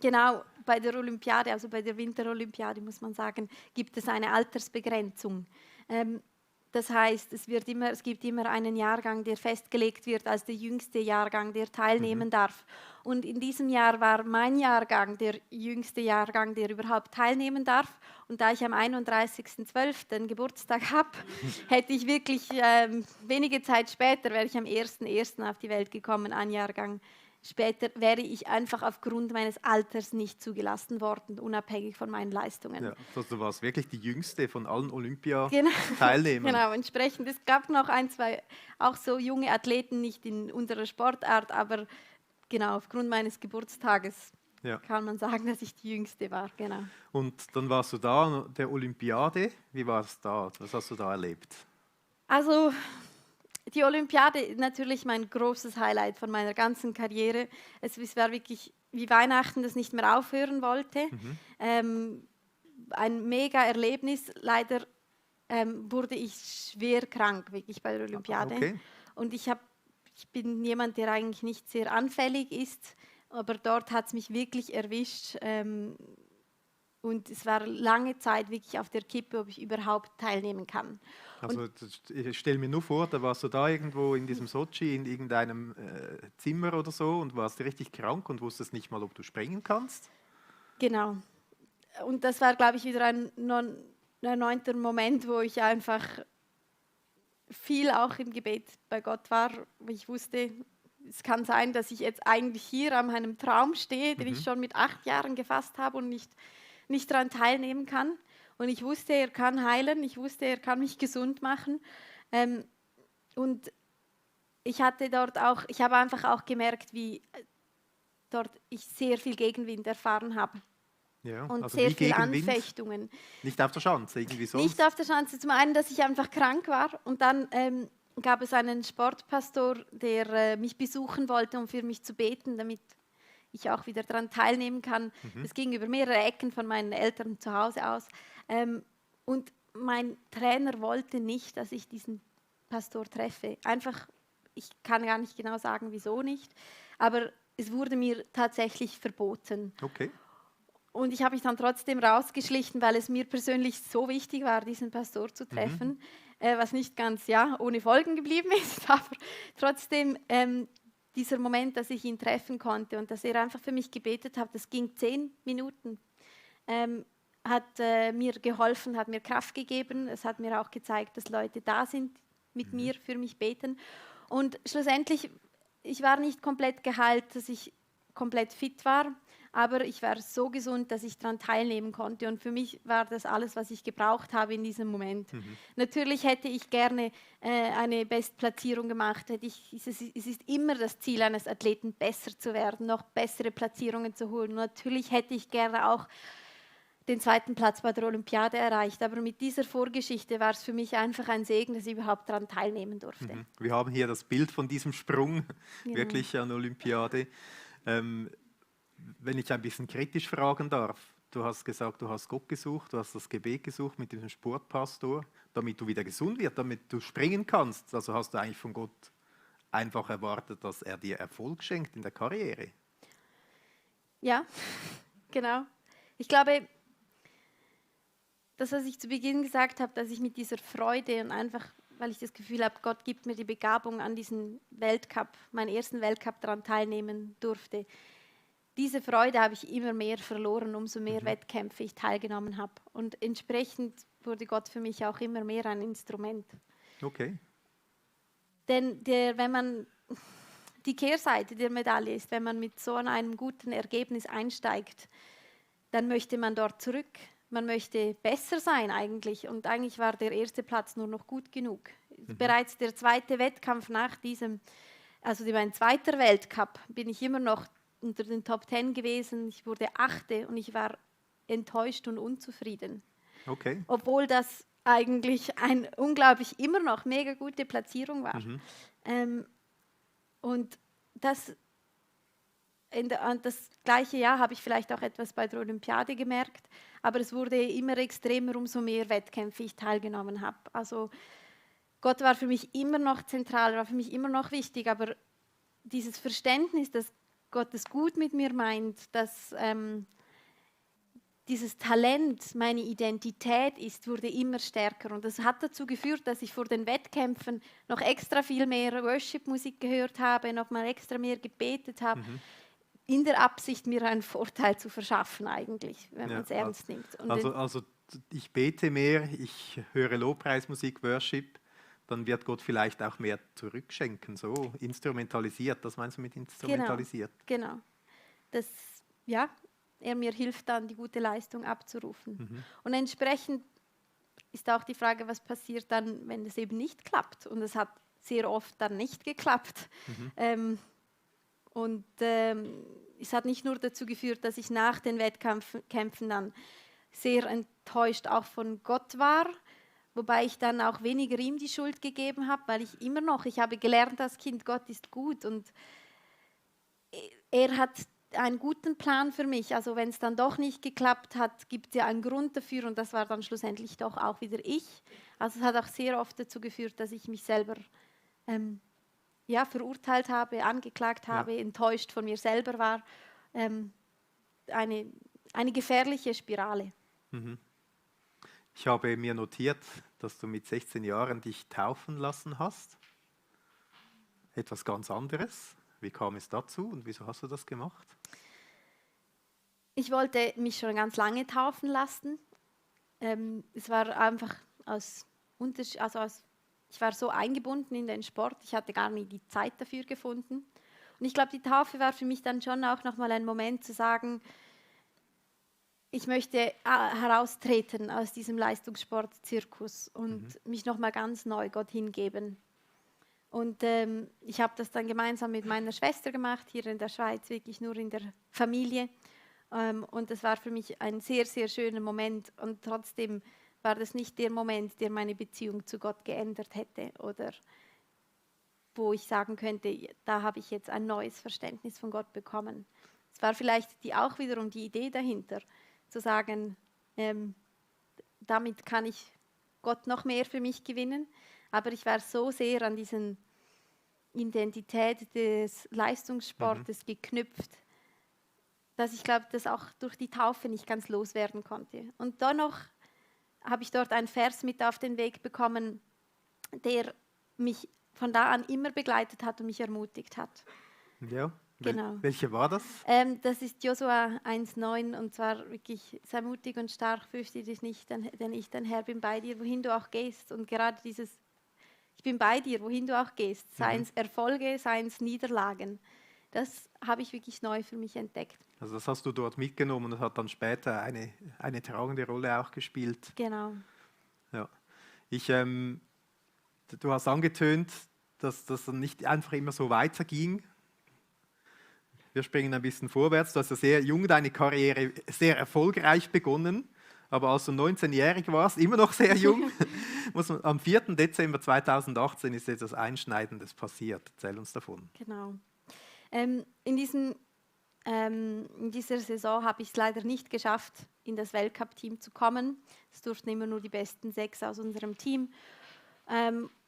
Genau, bei der Olympiade, also bei der Winterolympiade, muss man sagen, gibt es eine Altersbegrenzung. Das heißt, es gibt immer einen Jahrgang, der festgelegt wird als der jüngste Jahrgang, der teilnehmen darf. Und in diesem Jahr war mein Jahrgang der jüngste Jahrgang, der überhaupt teilnehmen darf. Und da ich am 31.12. Geburtstag habe, hätte ich wirklich wenige Zeit später, wäre ich am 1.1. auf die Welt gekommen, ein Jahrgang später, wäre ich einfach aufgrund meines Alters nicht zugelassen worden, unabhängig von meinen Leistungen. Ja, also du warst wirklich die jüngste von allen Olympiateilnehmern. Genau, entsprechend. Es gab noch 1, 2 auch so junge Athleten, nicht in unserer Sportart, aber genau, aufgrund meines Geburtstages kann man sagen, dass ich die Jüngste war. Genau. Und dann warst du da an der Olympiade. Wie war es da? Was hast du da erlebt? Also die Olympiade ist natürlich mein großes Highlight von meiner ganzen Karriere. Es war wirklich wie Weihnachten, das nicht mehr aufhören wollte. Ein mega Erlebnis. Leider wurde ich schwer krank, wirklich bei der Olympiade. Okay. Und ich bin jemand, der eigentlich nicht sehr anfällig ist, aber dort hat es mich wirklich erwischt. Und es war lange Zeit wirklich auf der Kippe, ob ich überhaupt teilnehmen kann. Also ich stelle mir nur vor, da warst du da irgendwo in diesem Sochi in irgendeinem Zimmer oder so und warst richtig krank und wusstest nicht mal, ob du springen kannst. Genau. Und das war, glaube ich, wieder ein erneuten Moment, wo ich einfach viel auch im Gebet bei Gott war. Ich wusste, es kann sein, dass ich jetzt eigentlich hier an meinem Traum stehe, den ich schon mit 8 Jahren gefasst habe und nicht daran teilnehmen kann. Und ich wusste, er kann heilen, ich wusste, er kann mich gesund machen. Und ich habe einfach auch gemerkt, wie dort ich sehr viel Gegenwind erfahren habe. Ja, Und also sehr wie viele Gegenwind? Anfechtungen. Nicht auf der Schanze, irgendwie sonst? Nicht auf der Schanze. Zum einen, dass ich einfach krank war und dann gab es einen Sportpastor, der mich besuchen wollte, um für mich zu beten, damit ich auch wieder daran teilnehmen kann. Es ging über mehrere Ecken von meinen Eltern zu Hause aus. Und mein Trainer wollte nicht, dass ich diesen Pastor treffe. Einfach, ich kann gar nicht genau sagen, wieso nicht, aber es wurde mir tatsächlich verboten. Okay. Und ich habe mich dann trotzdem rausgeschlichen, weil es mir persönlich so wichtig war, diesen Pastor zu treffen, was nicht ganz ohne Folgen geblieben ist, aber trotzdem dieser Moment, dass ich ihn treffen konnte und dass er einfach für mich gebetet hat, das ging 10 Minuten, hat mir geholfen, hat mir Kraft gegeben. Es hat mir auch gezeigt, dass Leute da sind, mit mir, für mich beten. Und schlussendlich, ich war nicht komplett geheilt, dass ich komplett fit war, aber ich war so gesund, dass ich daran teilnehmen konnte. Und für mich war das alles, was ich gebraucht habe in diesem Moment. Natürlich hätte ich gerne eine Bestplatzierung gemacht. Es ist immer das Ziel eines Athleten, besser zu werden, noch bessere Platzierungen zu holen. Und natürlich hätte ich gerne auch den 2. Platz bei der Olympiade erreicht. Aber mit dieser Vorgeschichte war es für mich einfach ein Segen, dass ich überhaupt daran teilnehmen durfte. Wir haben hier das Bild von diesem Sprung, Genau. wirklich an Olympiade. Wenn ich ein bisschen kritisch fragen darf, du hast gesagt, du hast Gott gesucht, du hast das Gebet gesucht mit diesem Sportpastor, damit du wieder gesund wirst, damit du springen kannst. Also hast du eigentlich von Gott einfach erwartet, dass er dir Erfolg schenkt in der Karriere. Ja, genau. Ich glaube, das, was ich zu Beginn gesagt habe, dass ich mit dieser Freude und einfach, weil ich das Gefühl habe, Gott gibt mir die Begabung an diesen Weltcup, meinen ersten Weltcup daran teilnehmen durfte. Diese Freude habe ich immer mehr verloren, umso mehr Wettkämpfe ich teilgenommen habe. Und entsprechend wurde Gott für mich auch immer mehr ein Instrument. Okay. Denn wenn man die Kehrseite der Medaille ist, wenn man mit so einem guten Ergebnis einsteigt, dann möchte man dort zurück. Man möchte besser sein eigentlich. Und eigentlich war der erste Platz nur noch gut genug. Bereits der zweite Wettkampf nach diesem, also mein zweiter Weltcup, bin ich immer noch unter den Top 10 gewesen. Ich wurde 8. und ich war enttäuscht und unzufrieden. Okay. Obwohl das eigentlich eine unglaublich immer noch mega gute Platzierung war. Und das gleiche Jahr habe ich vielleicht auch etwas bei der Olympiade gemerkt, aber es wurde immer extremer, umso mehr Wettkämpfe ich teilgenommen habe. Also Gott war für mich immer noch zentral, war für mich immer noch wichtig, aber dieses Verständnis, dass Gott es gut mit mir meint, dass dieses Talent meine Identität ist, wurde immer stärker. Und das hat dazu geführt, dass ich vor den Wettkämpfen noch extra viel mehr Worship-Musik gehört habe, noch mal extra mehr gebetet habe, in der Absicht, mir einen Vorteil zu verschaffen eigentlich, wenn man es ernst nimmt. Und also ich bete mehr, ich höre Lobpreismusik, Worship, dann wird Gott vielleicht auch mehr zurückschenken, so instrumentalisiert. Das meinst du mit instrumentalisiert? Genau. Das, ja, er mir hilft dann, die gute Leistung abzurufen. Und entsprechend ist auch die Frage, was passiert dann, wenn es eben nicht klappt. Und es hat sehr oft dann nicht geklappt. Es hat nicht nur dazu geführt, dass ich nach den Wettkämpfen dann sehr enttäuscht auch von Gott war, wobei ich dann auch weniger ihm die Schuld gegeben habe, weil ich habe gelernt als Kind, Gott ist gut und er hat einen guten Plan für mich. Also wenn es dann doch nicht geklappt hat, gibt es ja einen Grund dafür und das war dann schlussendlich doch auch wieder ich. Also es hat auch sehr oft dazu geführt, dass ich mich selber verurteilt habe, angeklagt habe, enttäuscht von mir selber war. Eine gefährliche Spirale. Ich habe mir notiert, dass du mit 16 Jahren dich taufen lassen hast. Etwas ganz anderes. Wie kam es dazu und wieso hast du das gemacht? Ich wollte mich schon ganz lange taufen lassen. Es war einfach ich war so eingebunden in den Sport, ich hatte gar nie die Zeit dafür gefunden. Und ich glaube, die Taufe war für mich dann schon auch nochmal ein Moment zu sagen, ich möchte heraustreten aus diesem Leistungssport-Zirkus und mich nochmal ganz neu Gott hingeben. Und ich habe das dann gemeinsam mit meiner Schwester gemacht, hier in der Schweiz, wirklich nur in der Familie. Und das war für mich ein sehr, sehr schöner Moment. Und trotzdem war das nicht der Moment, der meine Beziehung zu Gott geändert hätte oder wo ich sagen könnte, da habe ich jetzt ein neues Verständnis von Gott bekommen. Es war vielleicht auch wiederum die Idee dahinter, zu sagen, damit kann ich Gott noch mehr für mich gewinnen. Aber ich war so sehr an diese Identität des Leistungssportes geknüpft, dass ich glaube, dass auch durch die Taufe nicht ganz loswerden konnte. Und dennoch habe ich dort einen Vers mit auf den Weg bekommen, der mich von da an immer begleitet hat und mich ermutigt hat. Ja, genau. Welche war das? Das ist Josua 1,9 und zwar wirklich, sei mutig und stark, fürchte dich nicht, denn ich, dein Herr, bin bei dir, wohin du auch gehst. Und gerade dieses, ich bin bei dir, wohin du auch gehst, seien es Erfolge, seien es Niederlagen, das habe ich wirklich neu für mich entdeckt. Also das hast du dort mitgenommen und hat dann später eine tragende Rolle auch gespielt. Genau. Ja. Du hast angetönt, dass das nicht einfach immer so weiterging. Wir springen ein bisschen vorwärts. Du hast ja sehr jung deine Karriere sehr erfolgreich begonnen aber als du 19-jährig warst, immer noch sehr jung, am 4. Dezember 2018 ist etwas Einschneidendes passiert. Erzähl uns davon. Genau. In dieser Saison habe ich es leider nicht geschafft, in das Weltcup-Team zu kommen. Es durften immer nur die besten 6 aus unserem Team.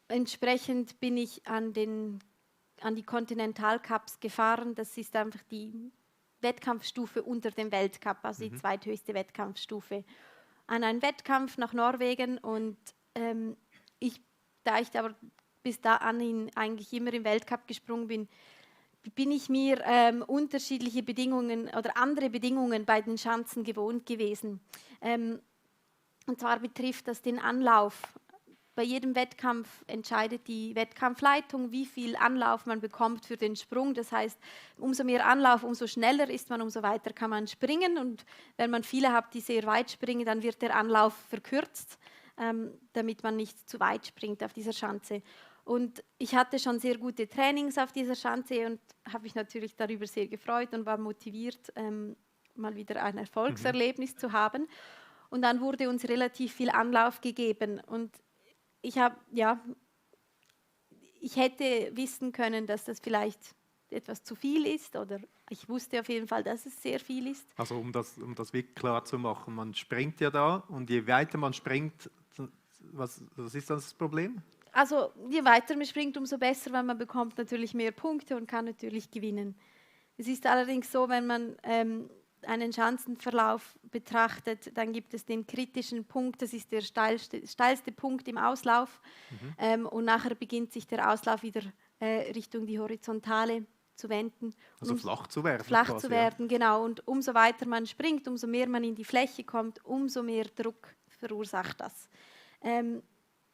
Entsprechend bin ich an die Continental Cups gefahren. Das ist einfach die Wettkampfstufe unter dem Weltcup, also die zweithöchste Wettkampfstufe. An einen Wettkampf nach Norwegen und da ich aber bis dahin eigentlich immer im Weltcup gesprungen bin ich mir unterschiedliche Bedingungen oder andere Bedingungen bei den Schanzen gewohnt gewesen. Und zwar betrifft das den Anlauf. Bei jedem Wettkampf entscheidet die Wettkampfleitung, wie viel Anlauf man bekommt für den Sprung. Das heißt, umso mehr Anlauf, umso schneller ist man, umso weiter kann man springen. Und wenn man viele hat, die sehr weit springen, dann wird der Anlauf verkürzt, damit man nicht zu weit springt auf dieser Schanze. Und ich hatte schon sehr gute Trainings auf dieser Schanze und habe mich natürlich darüber sehr gefreut und war motiviert, mal wieder ein Erfolgserlebnis zu haben. Und dann wurde uns relativ viel Anlauf gegeben und ich hätte wissen können, dass das vielleicht etwas zu viel ist oder ich wusste auf jeden Fall, dass es sehr viel ist. Also um das wirklich klar zu machen, man springt ja da und je weiter man springt, was ist das Problem? Also je weiter man springt, umso besser, weil man bekommt natürlich mehr Punkte und kann natürlich gewinnen. Es ist allerdings so, wenn man einen Schanzenverlauf betrachtet, dann gibt es den kritischen Punkt, das ist der steilste Punkt im Auslauf und nachher beginnt sich der Auslauf wieder Richtung die Horizontale zu wenden. Also flach zu werden. Flach quasi, zu werden, ja. Genau. Und umso weiter man springt, umso mehr man in die Fläche kommt, umso mehr Druck verursacht das.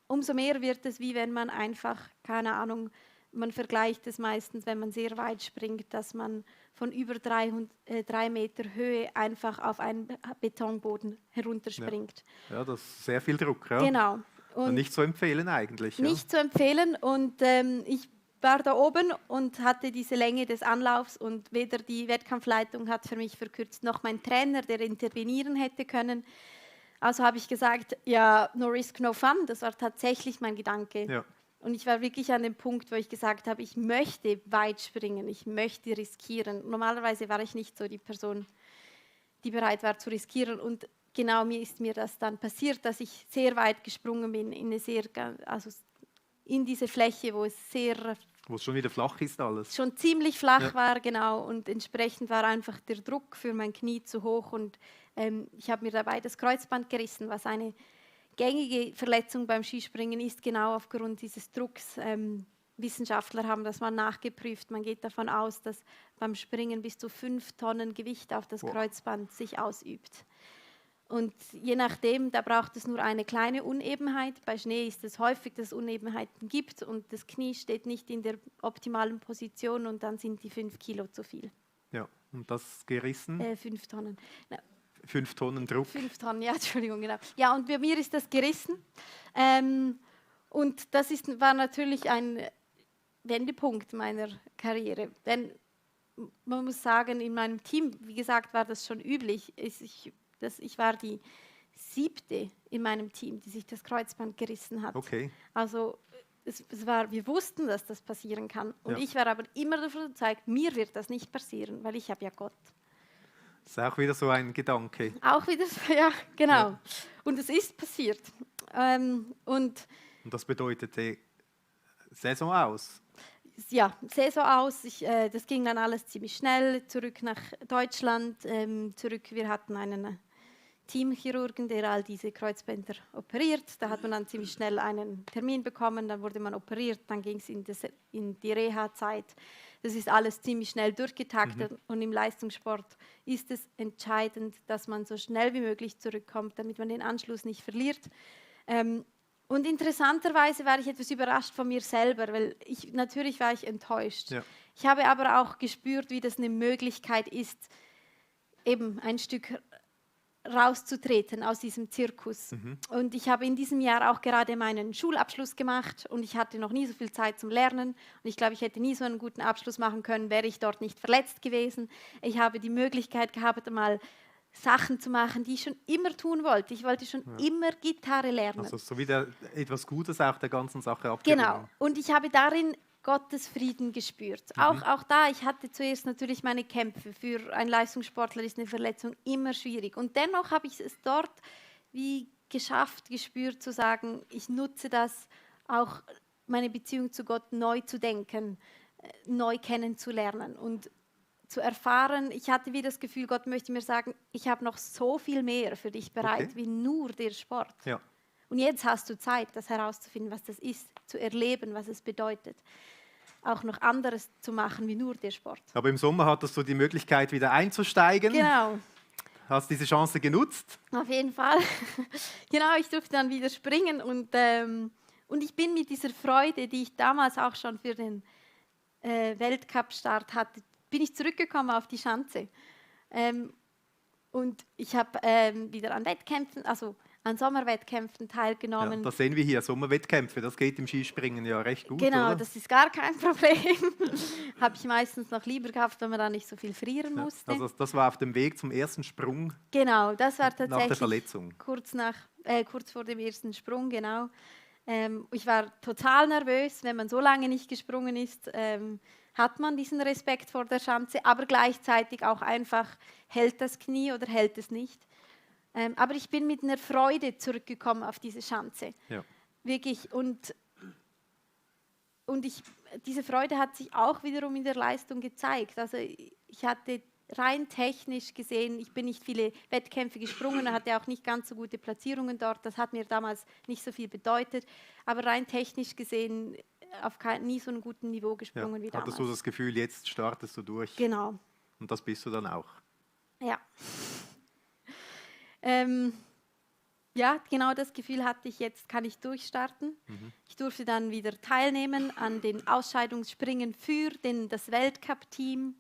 Umso mehr wird es, wie wenn man einfach, keine Ahnung, man vergleicht es meistens, wenn man sehr weit springt, dass man von über 3 Meter Höhe einfach auf einen Betonboden herunterspringt. Ja, das ist sehr viel Druck. Ja. Genau. Und nicht zu empfehlen eigentlich. Nicht zu empfehlen und ich war da oben und hatte diese Länge des Anlaufs und weder die Wettkampfleitung hat für mich verkürzt, noch mein Trainer, der intervenieren hätte können. Also habe ich gesagt, ja, no risk, no fun. Das war tatsächlich mein Gedanke. Ja. Und ich war wirklich an dem Punkt, wo ich gesagt habe, ich möchte weit springen, ich möchte riskieren. Normalerweise war ich nicht so die Person, die bereit war zu riskieren. Und genau ist mir das dann passiert, dass ich sehr weit gesprungen bin, in diese Fläche, wo es schon wieder flach ist alles. Schon ziemlich flach war, genau. Und entsprechend war einfach der Druck für mein Knie zu hoch. Und ich habe mir dabei das Kreuzband gerissen, was eine gängige Verletzung beim Skispringen ist, genau aufgrund dieses Drucks. Wissenschaftler haben das mal nachgeprüft. Man geht davon aus, dass beim Springen bis zu 5 Tonnen Gewicht auf das Kreuzband sich ausübt. Und je nachdem, da braucht es nur eine kleine Unebenheit. Bei Schnee ist es häufig, dass es Unebenheiten gibt und das Knie steht nicht in der optimalen Position und dann sind die 5 Kilo zu viel. Ja, und das gerissen? 5 Tonnen. 5 Tonnen Druck. 5 Tonnen, ja, Entschuldigung, genau. Ja, und bei mir ist das gerissen. Und das war natürlich ein Wendepunkt meiner Karriere. Denn man muss sagen, in meinem Team, wie gesagt, war das schon üblich. Ich war die 7. in meinem Team, die sich das Kreuzband gerissen hat. Okay. Also wir wussten, dass das passieren kann. Und ich war aber immer davon überzeugt, mir wird das nicht passieren, weil ich habe ja Gott. Das ist auch wieder so ein Gedanke. Auch wieder so, ja, genau. Ja. Und es ist passiert. Und das bedeutete Saison aus? Ja, Saison aus. Das ging dann alles ziemlich schnell. Zurück nach Deutschland. Wir hatten einen Teamchirurgen, der all diese Kreuzbänder operiert. Da hat man dann ziemlich schnell einen Termin bekommen. Dann wurde man operiert. Dann ging es in die Reha-Zeit. Das ist alles ziemlich schnell durchgetaktet und im Leistungssport ist es entscheidend, dass man so schnell wie möglich zurückkommt, damit man den Anschluss nicht verliert. Und interessanterweise war ich etwas überrascht von mir selber, weil natürlich war ich enttäuscht. Ja. Ich habe aber auch gespürt, wie das eine Möglichkeit ist, eben ein Stück rauszutreten aus diesem Zirkus. Und ich habe in diesem Jahr auch gerade meinen Schulabschluss gemacht und ich hatte noch nie so viel Zeit zum Lernen und ich glaube, ich hätte nie so einen guten Abschluss machen können, wäre ich dort nicht verletzt gewesen. Ich habe die Möglichkeit gehabt, mal Sachen zu machen, die ich schon immer tun wollte. Ich wollte schon immer Gitarre lernen. Also so wieder etwas Gutes auch der ganzen Sache Genau. abgewinnen. Und ich habe darin Gottes Frieden gespürt. Auch da, ich hatte zuerst natürlich meine Kämpfe. Für einen Leistungssportler ist eine Verletzung immer schwierig. Und dennoch habe ich es dort wie geschafft, gespürt zu sagen, ich nutze das, auch meine Beziehung zu Gott neu zu denken, neu kennenzulernen und zu erfahren. Ich hatte wie das Gefühl, Gott möchte mir sagen, ich habe noch so viel mehr für dich bereit, wie nur der Sport. Ja. Und jetzt hast du Zeit, das herauszufinden, was das ist, zu erleben, was es bedeutet. Auch noch anderes zu machen, wie nur der Sport. Aber im Sommer hattest du die Möglichkeit, wieder einzusteigen. Genau. Hast diese Chance genutzt? Auf jeden Fall. Genau, ich durfte dann wieder springen und ich bin mit dieser Freude, die ich damals auch schon für den Weltcup-Start hatte, bin ich zurückgekommen auf die Schanze. Und ich habe wieder an Wettkämpfen, also an Sommerwettkämpfen teilgenommen. Ja, das sehen wir hier, Sommerwettkämpfe, das geht im Skispringen ja recht gut, Genau, oder? das ist gar kein Problem. Habe ich meistens noch lieber gehabt, wenn man da nicht so viel frieren musste. Also das war auf dem Weg zum ersten Sprung Genau, das war tatsächlich nach der Verletzung. Kurz vor dem ersten Sprung, genau. Ich war total nervös, wenn man so lange nicht gesprungen ist, hat man diesen Respekt vor der Schanze, aber gleichzeitig auch einfach, hält das Knie oder hält es nicht. Aber ich bin mit einer Freude zurückgekommen auf diese Schanze. Ja. Wirklich. Diese Freude hat sich auch wiederum in der Leistung gezeigt. Also ich hatte rein technisch gesehen, ich bin nicht viele Wettkämpfe gesprungen, hatte auch nicht ganz so gute Platzierungen dort. Das hat mir damals nicht so viel bedeutet. Aber rein technisch gesehen nie so einem guten Niveau gesprungen wie damals. Hattest du das Gefühl, jetzt startest du durch? Genau. Und das bist du dann auch? Ja. Ja, genau das Gefühl hatte ich, jetzt kann ich durchstarten. Ich durfte dann wieder teilnehmen an den Ausscheidungsspringen für das Weltcup-Team.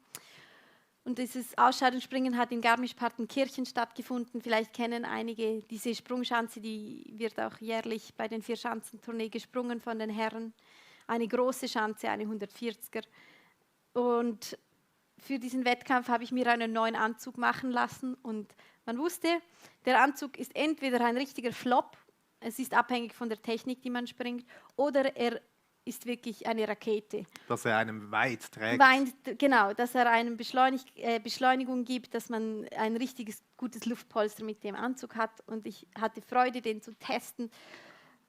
Und dieses Ausscheidungsspringen hat in Garmisch-Partenkirchen stattgefunden. Vielleicht kennen einige diese Sprungschanze, die wird auch jährlich bei den Vierschanzentournee gesprungen von den Herren. Eine große Schanze, eine 140er. Und für diesen Wettkampf habe ich mir einen neuen Anzug machen lassen und man wusste, der Anzug ist entweder ein richtiger Flop, es ist abhängig von der Technik, die man springt, oder er ist wirklich eine Rakete. Dass er einem weit trägt. Genau, dass er einem Beschleunigung gibt, dass man ein richtiges, gutes Luftpolster mit dem Anzug hat und ich hatte Freude, den zu testen.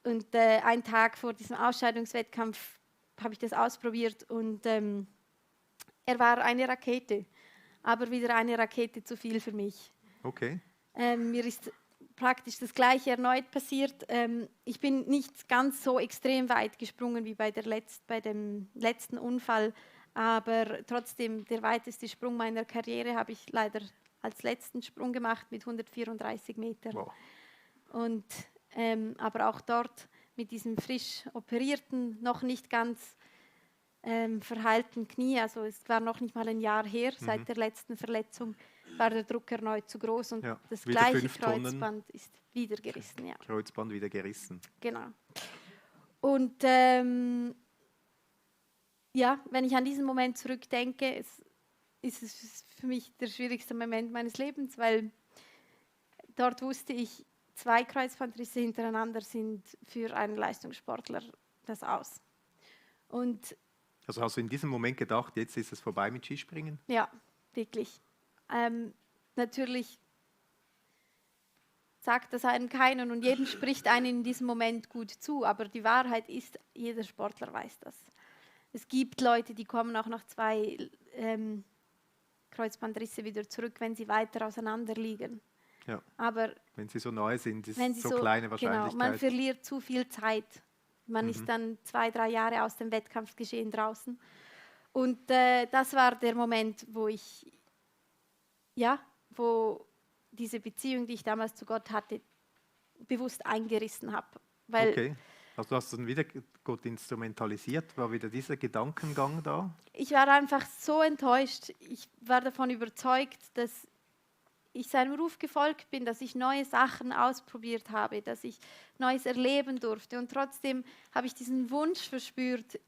Und einen Tag vor diesem Ausscheidungswettkampf habe ich das ausprobiert und er war eine Rakete, aber wieder eine Rakete zu viel für mich. Okay. Mir ist praktisch das Gleiche erneut passiert. Ich bin nicht ganz so extrem weit gesprungen wie bei dem letzten Unfall, aber trotzdem der weiteste Sprung meiner Karriere habe ich leider als letzten Sprung gemacht mit 134 Metern. Wow. Und, aber auch dort mit diesem frisch operierten, noch nicht ganz verheilten Knie, also es war noch nicht mal ein Jahr her, seit der letzten Verletzung, war der Druck erneut zu groß und das gleiche Kreuzband ist wieder gerissen. Ja. Kreuzband wieder gerissen. Genau. Und ja, wenn ich an diesen Moment zurückdenke, ist es für mich der schwierigste Moment meines Lebens, weil dort wusste ich, 2 Kreuzbandrisse hintereinander sind für einen Leistungssportler das Aus. Und also hast du in diesem Moment gedacht, jetzt ist es vorbei mit Skispringen? ja, wirklich. Natürlich sagt das einem keinen und jedem spricht einen in diesem Moment gut zu, aber die Wahrheit ist, jeder Sportler weiß das. Es gibt Leute, die kommen auch nach 2 Kreuzbandrisse wieder zurück, wenn sie weiter auseinander liegen. Ja. Aber wenn sie so neu sind, ist so kleine Wahrscheinlichkeit. Genau, man verliert zu viel Zeit. Man ist dann 2-3 Jahre aus dem Wettkampfgeschehen draußen. Und das war der Moment, wo diese Beziehung, die ich damals zu Gott hatte, bewusst eingerissen habe. Okay, also du hast dann wieder Gott instrumentalisiert, war wieder dieser Gedankengang da? Ich war einfach so enttäuscht. Ich war davon überzeugt, dass ich seinem Ruf gefolgt bin, dass ich neue Sachen ausprobiert habe, dass ich Neues erleben durfte. Und trotzdem habe ich diesen Wunsch verspürt,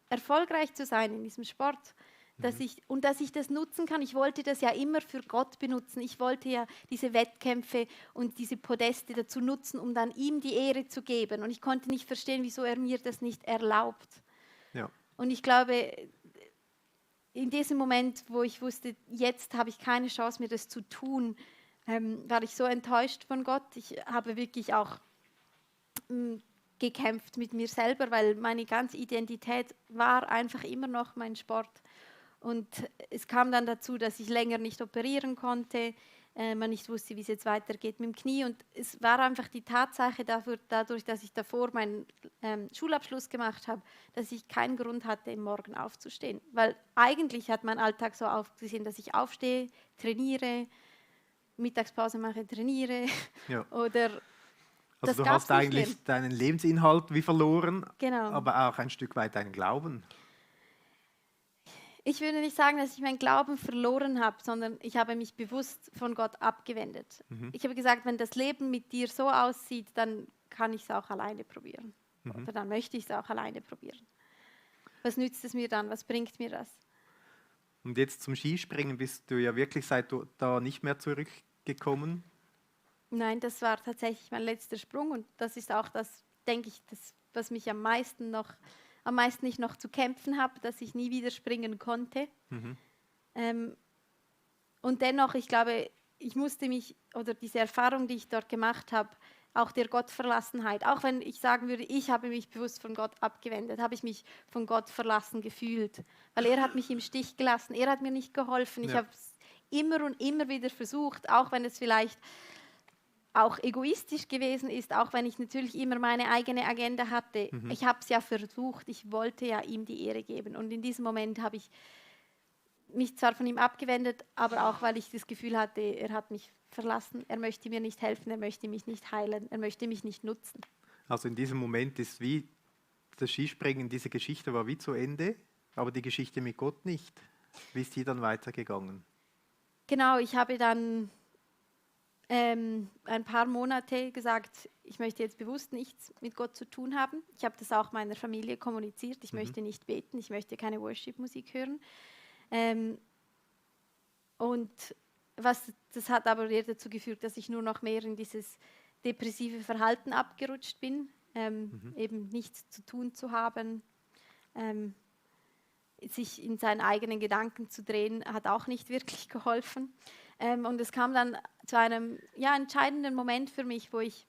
erfolgreich zu sein in diesem Sport, dass ich das nutzen kann. Ich wollte das ja immer für Gott benutzen. Ich wollte ja diese Wettkämpfe und diese Podeste dazu nutzen, um dann ihm die Ehre zu geben. Und ich konnte nicht verstehen, wieso er mir das nicht erlaubt. Ja. Und ich glaube, in diesem Moment, wo ich wusste, jetzt habe ich keine Chance mehr, das zu tun, war ich so enttäuscht von Gott. Ich habe wirklich auch gekämpft mit mir selber, weil meine ganze Identität war einfach immer noch mein Sport. Und es kam dann dazu, dass ich länger nicht operieren konnte, man nicht wusste, wie es jetzt weitergeht mit dem Knie. Und es war einfach die Tatsache dadurch, dass ich davor meinen Schulabschluss gemacht habe, dass ich keinen Grund hatte, im Morgen aufzustehen. Weil eigentlich hat mein Alltag so ausgesehen, dass ich aufstehe, trainiere, Mittagspause mache, trainiere Ja. oder Also das du hast gab's nicht eigentlich mehr. deinen Lebensinhalt wie verloren, Genau. aber auch ein Stück weit deinen Glauben. Ich würde nicht sagen, dass ich meinen Glauben verloren habe, sondern ich habe mich bewusst von Gott abgewendet. Ich habe gesagt, wenn das Leben mit dir so aussieht, dann kann ich es auch alleine probieren. Oder dann möchte ich es auch alleine probieren. Was nützt es mir dann? Was bringt mir das? Und jetzt zum Skispringen bist du ja wirklich seit da nicht mehr zurückgekommen. Nein, das war tatsächlich mein letzter Sprung und das ist auch das, denke ich, das, was mich am meisten ich noch zu kämpfen habe, dass ich nie wieder springen konnte. Und dennoch, ich glaube, ich musste mich, oder diese Erfahrung, die ich dort gemacht habe, auch der Gottverlassenheit, auch wenn ich sagen würde, ich habe mich bewusst von Gott abgewendet, habe ich mich von Gott verlassen gefühlt, weil er hat mich im Stich gelassen, er hat mir nicht geholfen. Ich Ja. habe es immer und immer wieder versucht, auch wenn es vielleicht auch egoistisch gewesen ist, auch wenn ich natürlich immer meine eigene Agenda hatte. Ich habe es ja versucht, ich wollte ja ihm die Ehre geben. Und in diesem Moment habe ich mich zwar von ihm abgewendet, aber auch, weil ich das Gefühl hatte, er hat mich verlassen, er möchte mir nicht helfen, er möchte mich nicht heilen, er möchte mich nicht nutzen. Also in diesem Moment ist wie das Skispringen, diese Geschichte war wie zu Ende, aber die Geschichte mit Gott nicht. Wie ist die dann weitergegangen? Genau, ich habe dann ein paar Monate gesagt, ich möchte jetzt bewusst nichts mit Gott zu tun haben. Ich habe das auch meiner Familie kommuniziert. Ich möchte nicht beten, ich möchte keine Worship-Musik hören. Und das hat aber eher dazu geführt, dass ich nur noch mehr in dieses depressive Verhalten abgerutscht bin, eben nichts zu tun zu haben. Sich in seinen eigenen Gedanken zu drehen, hat auch nicht wirklich geholfen. Und es kam dann zu einem entscheidenden Moment für mich, wo ich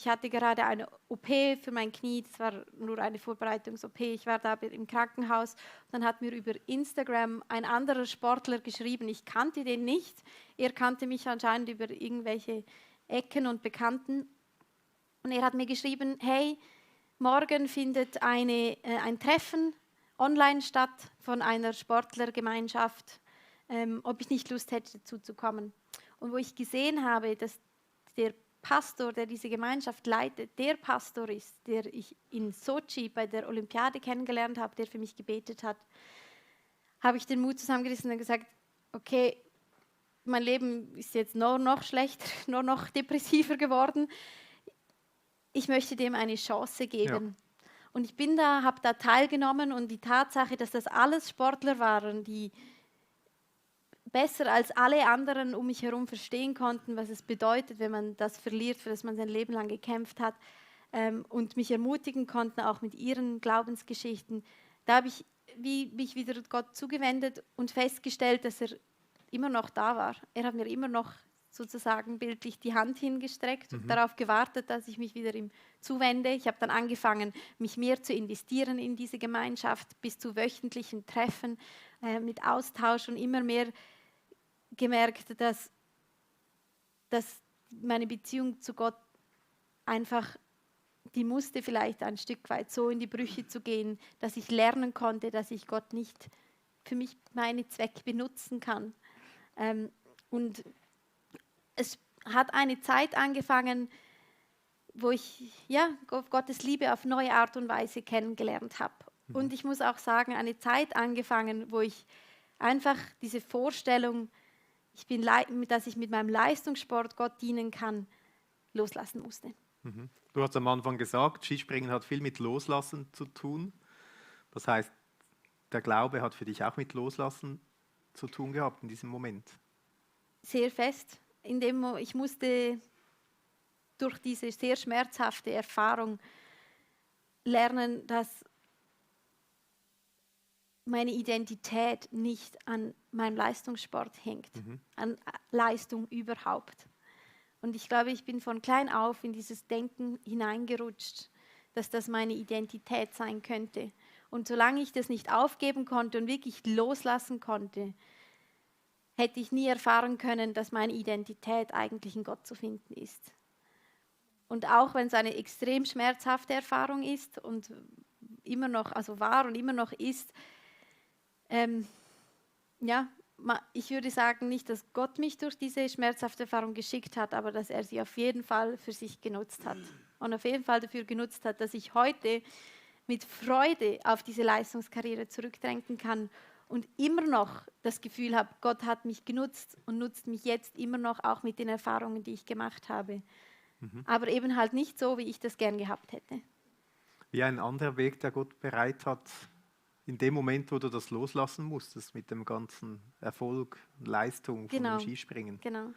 hatte gerade eine OP für mein Knie, das war nur eine Vorbereitungs-OP, ich war da im Krankenhaus. Dann hat mir über Instagram ein anderer Sportler geschrieben, ich kannte den nicht, er kannte mich anscheinend über irgendwelche Ecken und Bekannten. Und er hat mir geschrieben, hey, morgen findet ein Treffen online statt von einer Sportlergemeinschaft, ob ich nicht Lust hätte, dazu zu kommen. Und wo ich gesehen habe, dass der Pastor, der diese Gemeinschaft leitet, der Pastor ist, der ich in Sochi bei der Olympiade kennengelernt habe, der für mich gebetet hat, habe ich den Mut zusammengerissen und gesagt, okay, mein Leben ist jetzt nur noch schlechter, nur noch depressiver geworden. Ich möchte dem eine Chance geben. Ja. Und ich habe da teilgenommen und die Tatsache, dass das alles Sportler waren, die besser als alle anderen um mich herum verstehen konnten, was es bedeutet, wenn man das verliert, für das man sein Leben lang gekämpft hat, und mich ermutigen konnten, auch mit ihren Glaubensgeschichten. Da habe ich mich wieder Gott zugewendet und festgestellt, dass er immer noch da war. Er hat mir immer noch sozusagen bildlich die Hand hingestreckt und darauf gewartet, dass ich mich wieder ihm zuwende. Ich habe dann angefangen, mich mehr zu investieren in diese Gemeinschaft, bis zu wöchentlichen Treffen mit Austausch und immer mehr gemerkt, dass meine Beziehung zu Gott einfach, die musste vielleicht ein Stück weit so in die Brüche zu gehen, dass ich lernen konnte, dass ich Gott nicht für mich meine Zwecke benutzen kann. Und es hat eine Zeit angefangen, wo ich Gottes Liebe auf neue Art und Weise kennengelernt habe. Und ich muss auch sagen, eine Zeit angefangen, wo ich einfach diese Vorstellung, dass ich mit meinem Leistungssport Gott dienen kann, loslassen musste. Du hast am Anfang gesagt, Skispringen hat viel mit Loslassen zu tun. Das heißt, der Glaube hat für dich auch mit Loslassen zu tun gehabt in diesem Moment. Sehr fest. Ich musste durch diese sehr schmerzhafte Erfahrung lernen, dass meine Identität nicht an meinem Leistungssport hängt, an Leistung überhaupt. Und ich glaube, ich bin von klein auf in dieses Denken hineingerutscht, dass das meine Identität sein könnte. Und solange ich das nicht aufgeben konnte und wirklich loslassen konnte, hätte ich nie erfahren können, dass meine Identität eigentlich in Gott zu finden ist. Und auch wenn es eine extrem schmerzhafte Erfahrung ist und immer noch, also war und immer noch ist, ich würde sagen, nicht, dass Gott mich durch diese schmerzhafte Erfahrung geschickt hat, aber dass er sie auf jeden Fall für sich genutzt hat. Und auf jeden Fall dafür genutzt hat, dass ich heute mit Freude auf diese Leistungskarriere zurückdenken kann und immer noch das Gefühl habe, Gott hat mich genutzt und nutzt mich jetzt immer noch, auch mit den Erfahrungen, die ich gemacht habe. Aber eben halt nicht so, wie ich das gern gehabt hätte. Wie ein anderer Weg, der Gott bereit hat, in dem Moment, wo du das loslassen musstest, mit dem ganzen Erfolg, Leistung von dem Skispringen. Genau.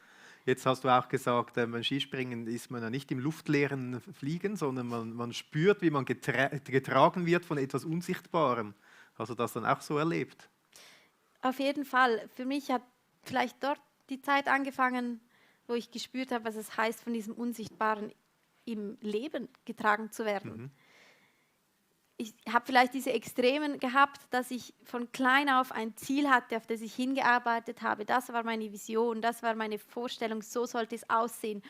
Jetzt hast du auch gesagt, beim Skispringen ist man ja nicht im luftleeren Fliegen, sondern man spürt, wie man getragen wird von etwas Unsichtbarem. Hast du das dann auch so erlebt? Auf jeden Fall. Für mich hat vielleicht dort die Zeit angefangen, wo ich gespürt habe, was es heißt, von diesem Unsichtbaren im Leben getragen zu werden. Ich habe vielleicht diese Extremen gehabt, dass ich von klein auf ein Ziel hatte, auf das ich hingearbeitet habe. Das war meine Vision, das war meine Vorstellung, so sollte es aussehen.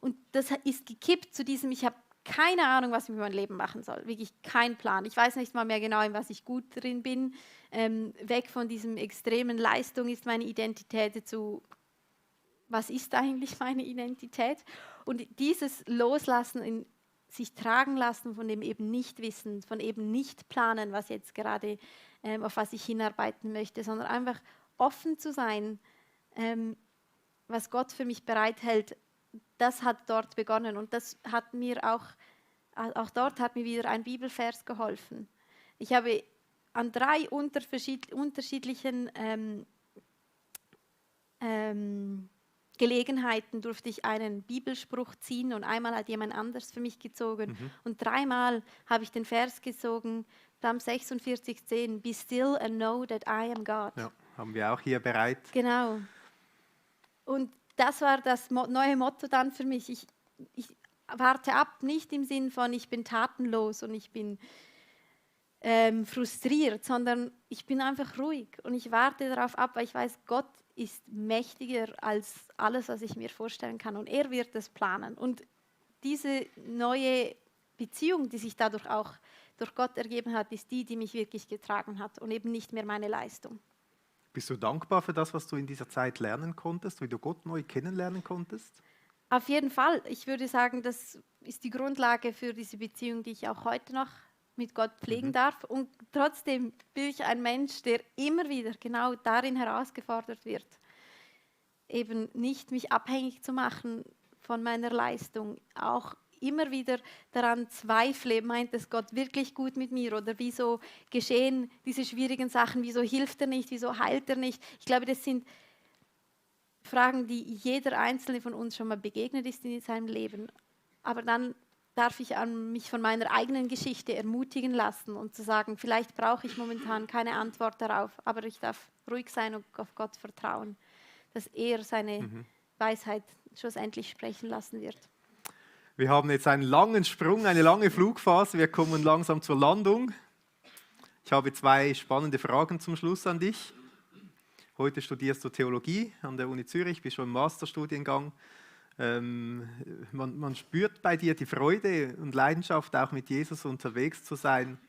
Und das ist gekippt zu diesem, ich habe keine Ahnung, was ich mit meinem Leben machen soll. Wirklich kein Plan. Ich weiß nicht mal mehr genau, in was ich gut drin bin. Weg von diesem extremen Leistung ist meine Identität zu, was ist eigentlich meine Identität? Und dieses Loslassen, in sich tragen lassen von dem eben Nichtwissen, von eben nicht planen, was jetzt gerade, auf was ich hinarbeiten möchte, sondern einfach offen zu sein, was Gott für mich bereithält, das hat dort begonnen. Und das hat mir auch dort hat mir wieder ein Bibelvers geholfen. Ich habe an 3 unterschiedlichen Gelegenheiten durfte ich einen Bibelspruch ziehen und einmal hat jemand anders für mich gezogen. Und 3-mal habe ich den Vers gezogen, Psalm 46,10, Be still and know that I am God. Ja, haben wir auch hier bereit. Genau. Und das war das neue Motto dann für mich. Ich warte ab, nicht im Sinn von, ich bin tatenlos und ich bin frustriert, sondern ich bin einfach ruhig und ich warte darauf ab, weil ich weiß, Gott ist mächtiger als alles, was ich mir vorstellen kann und er wird es planen. Und diese neue Beziehung, die sich dadurch auch durch Gott ergeben hat, ist die, die mich wirklich getragen hat und eben nicht mehr meine Leistung. Bist du dankbar für das, was du in dieser Zeit lernen konntest, wie du Gott neu kennenlernen konntest? Auf jeden Fall. Ich würde sagen, das ist die Grundlage für diese Beziehung, die ich auch heute noch mit Gott pflegen darf. Und trotzdem bin ich ein Mensch, der immer wieder genau darin herausgefordert wird, eben nicht mich abhängig zu machen von meiner Leistung, auch immer wieder daran zweifle, meint es Gott wirklich gut mit mir oder wieso geschehen diese schwierigen Sachen, wieso hilft er nicht, wieso heilt er nicht. Ich glaube, das sind Fragen, die jeder Einzelne von uns schon mal begegnet ist in seinem Leben. Aber dann darf ich mich von meiner eigenen Geschichte ermutigen lassen und zu sagen, vielleicht brauche ich momentan keine Antwort darauf, aber ich darf ruhig sein und auf Gott vertrauen, dass er seine Weisheit schlussendlich sprechen lassen wird. Wir haben jetzt einen langen Sprung, eine lange Flugphase. Wir kommen langsam zur Landung. Ich habe 2 spannende Fragen zum Schluss an dich. Heute studierst du Theologie an der Uni Zürich, bist schon im Masterstudiengang. Man spürt bei dir die Freude und Leidenschaft, auch mit Jesus unterwegs zu sein.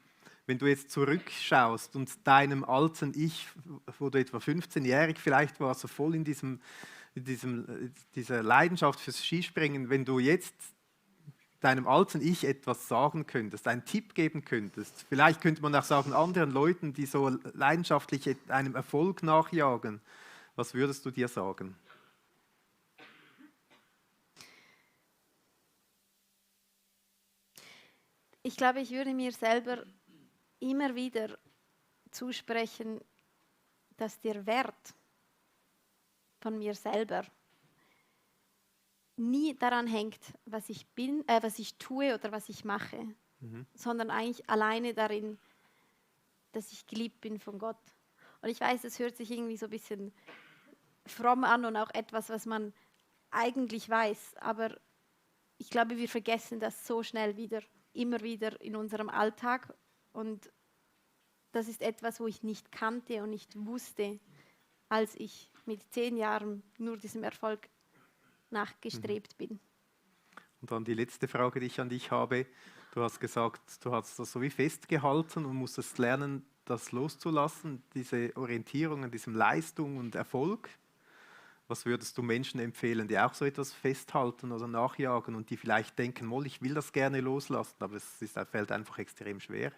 Wenn du jetzt zurückschaust und deinem alten Ich, wo du etwa 15-jährig vielleicht warst, so voll in dieser Leidenschaft fürs Skispringen, wenn du jetzt deinem alten Ich etwas sagen könntest, einen Tipp geben könntest, vielleicht könnte man auch sagen, anderen Leuten, die so leidenschaftlich einem Erfolg nachjagen, was würdest du dir sagen? Ich glaube, ich würde mir selber immer wieder zusprechen, dass der Wert von mir selber nie daran hängt, was ich bin, was ich tue oder was ich mache, sondern eigentlich alleine darin, dass ich geliebt bin von Gott. Und ich weiß, es hört sich irgendwie so ein bisschen fromm an und auch etwas, was man eigentlich weiß, aber ich glaube, wir vergessen das so schnell wieder, immer wieder in unserem Alltag, und das ist etwas, wo ich nicht kannte und nicht wusste, als ich mit 10 Jahren nur diesem Erfolg nachgestrebt bin. Und dann die letzte Frage, die ich an dich habe. Du hast gesagt, du hast das so wie festgehalten und musstest lernen, das loszulassen, diese Orientierung an diesem Leistung und Erfolg. Was würdest du Menschen empfehlen, die auch so etwas festhalten oder nachjagen und die vielleicht denken, Moll, ich will das gerne loslassen, aber fällt einfach extrem schwer?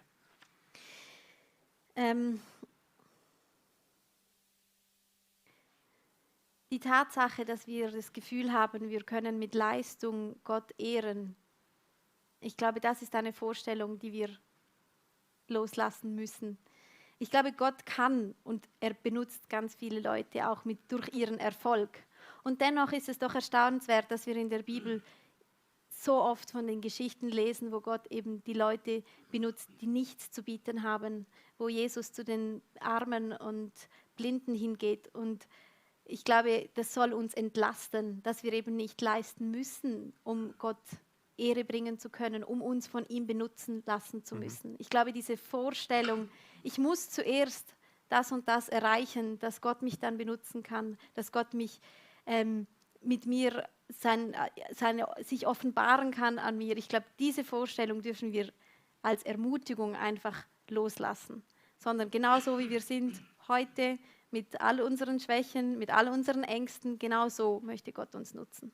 Die Tatsache, dass wir das Gefühl haben, wir können mit Leistung Gott ehren, ich glaube, das ist eine Vorstellung, die wir loslassen müssen. Ich glaube, Gott kann und er benutzt ganz viele Leute auch durch ihren Erfolg. Und dennoch ist es doch erstaunenswert, dass wir in der Bibel so oft von den Geschichten lesen, wo Gott eben die Leute benutzt, die nichts zu bieten haben, wo Jesus zu den Armen und Blinden hingeht. Und ich glaube, das soll uns entlasten, dass wir eben nicht leisten müssen, um Gott Ehre bringen zu können, um uns von ihm benutzen lassen zu müssen. Ich glaube, diese Vorstellung, ich muss zuerst das und das erreichen, dass Gott mich dann benutzen kann, dass Gott mich mit mir sich offenbaren kann an mir. Ich glaube, diese Vorstellung dürfen wir als Ermutigung einfach loslassen, sondern genauso wie wir sind heute, mit all unseren Schwächen, mit all unseren Ängsten, genauso möchte Gott uns nutzen.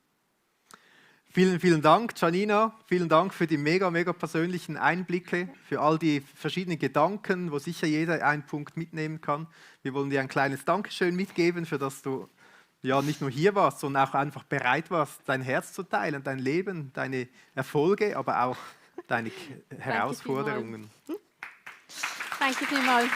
Vielen, vielen Dank, Janina. Vielen Dank für die mega persönlichen Einblicke, für all die verschiedenen Gedanken, wo sicher jeder einen Punkt mitnehmen kann. Wir wollen dir ein kleines Dankeschön mitgeben, für das du ja nicht nur hier warst, sondern auch einfach bereit warst, dein Herz zu teilen, dein Leben, deine Erfolge, aber auch deine Herausforderungen. Danke vielmals.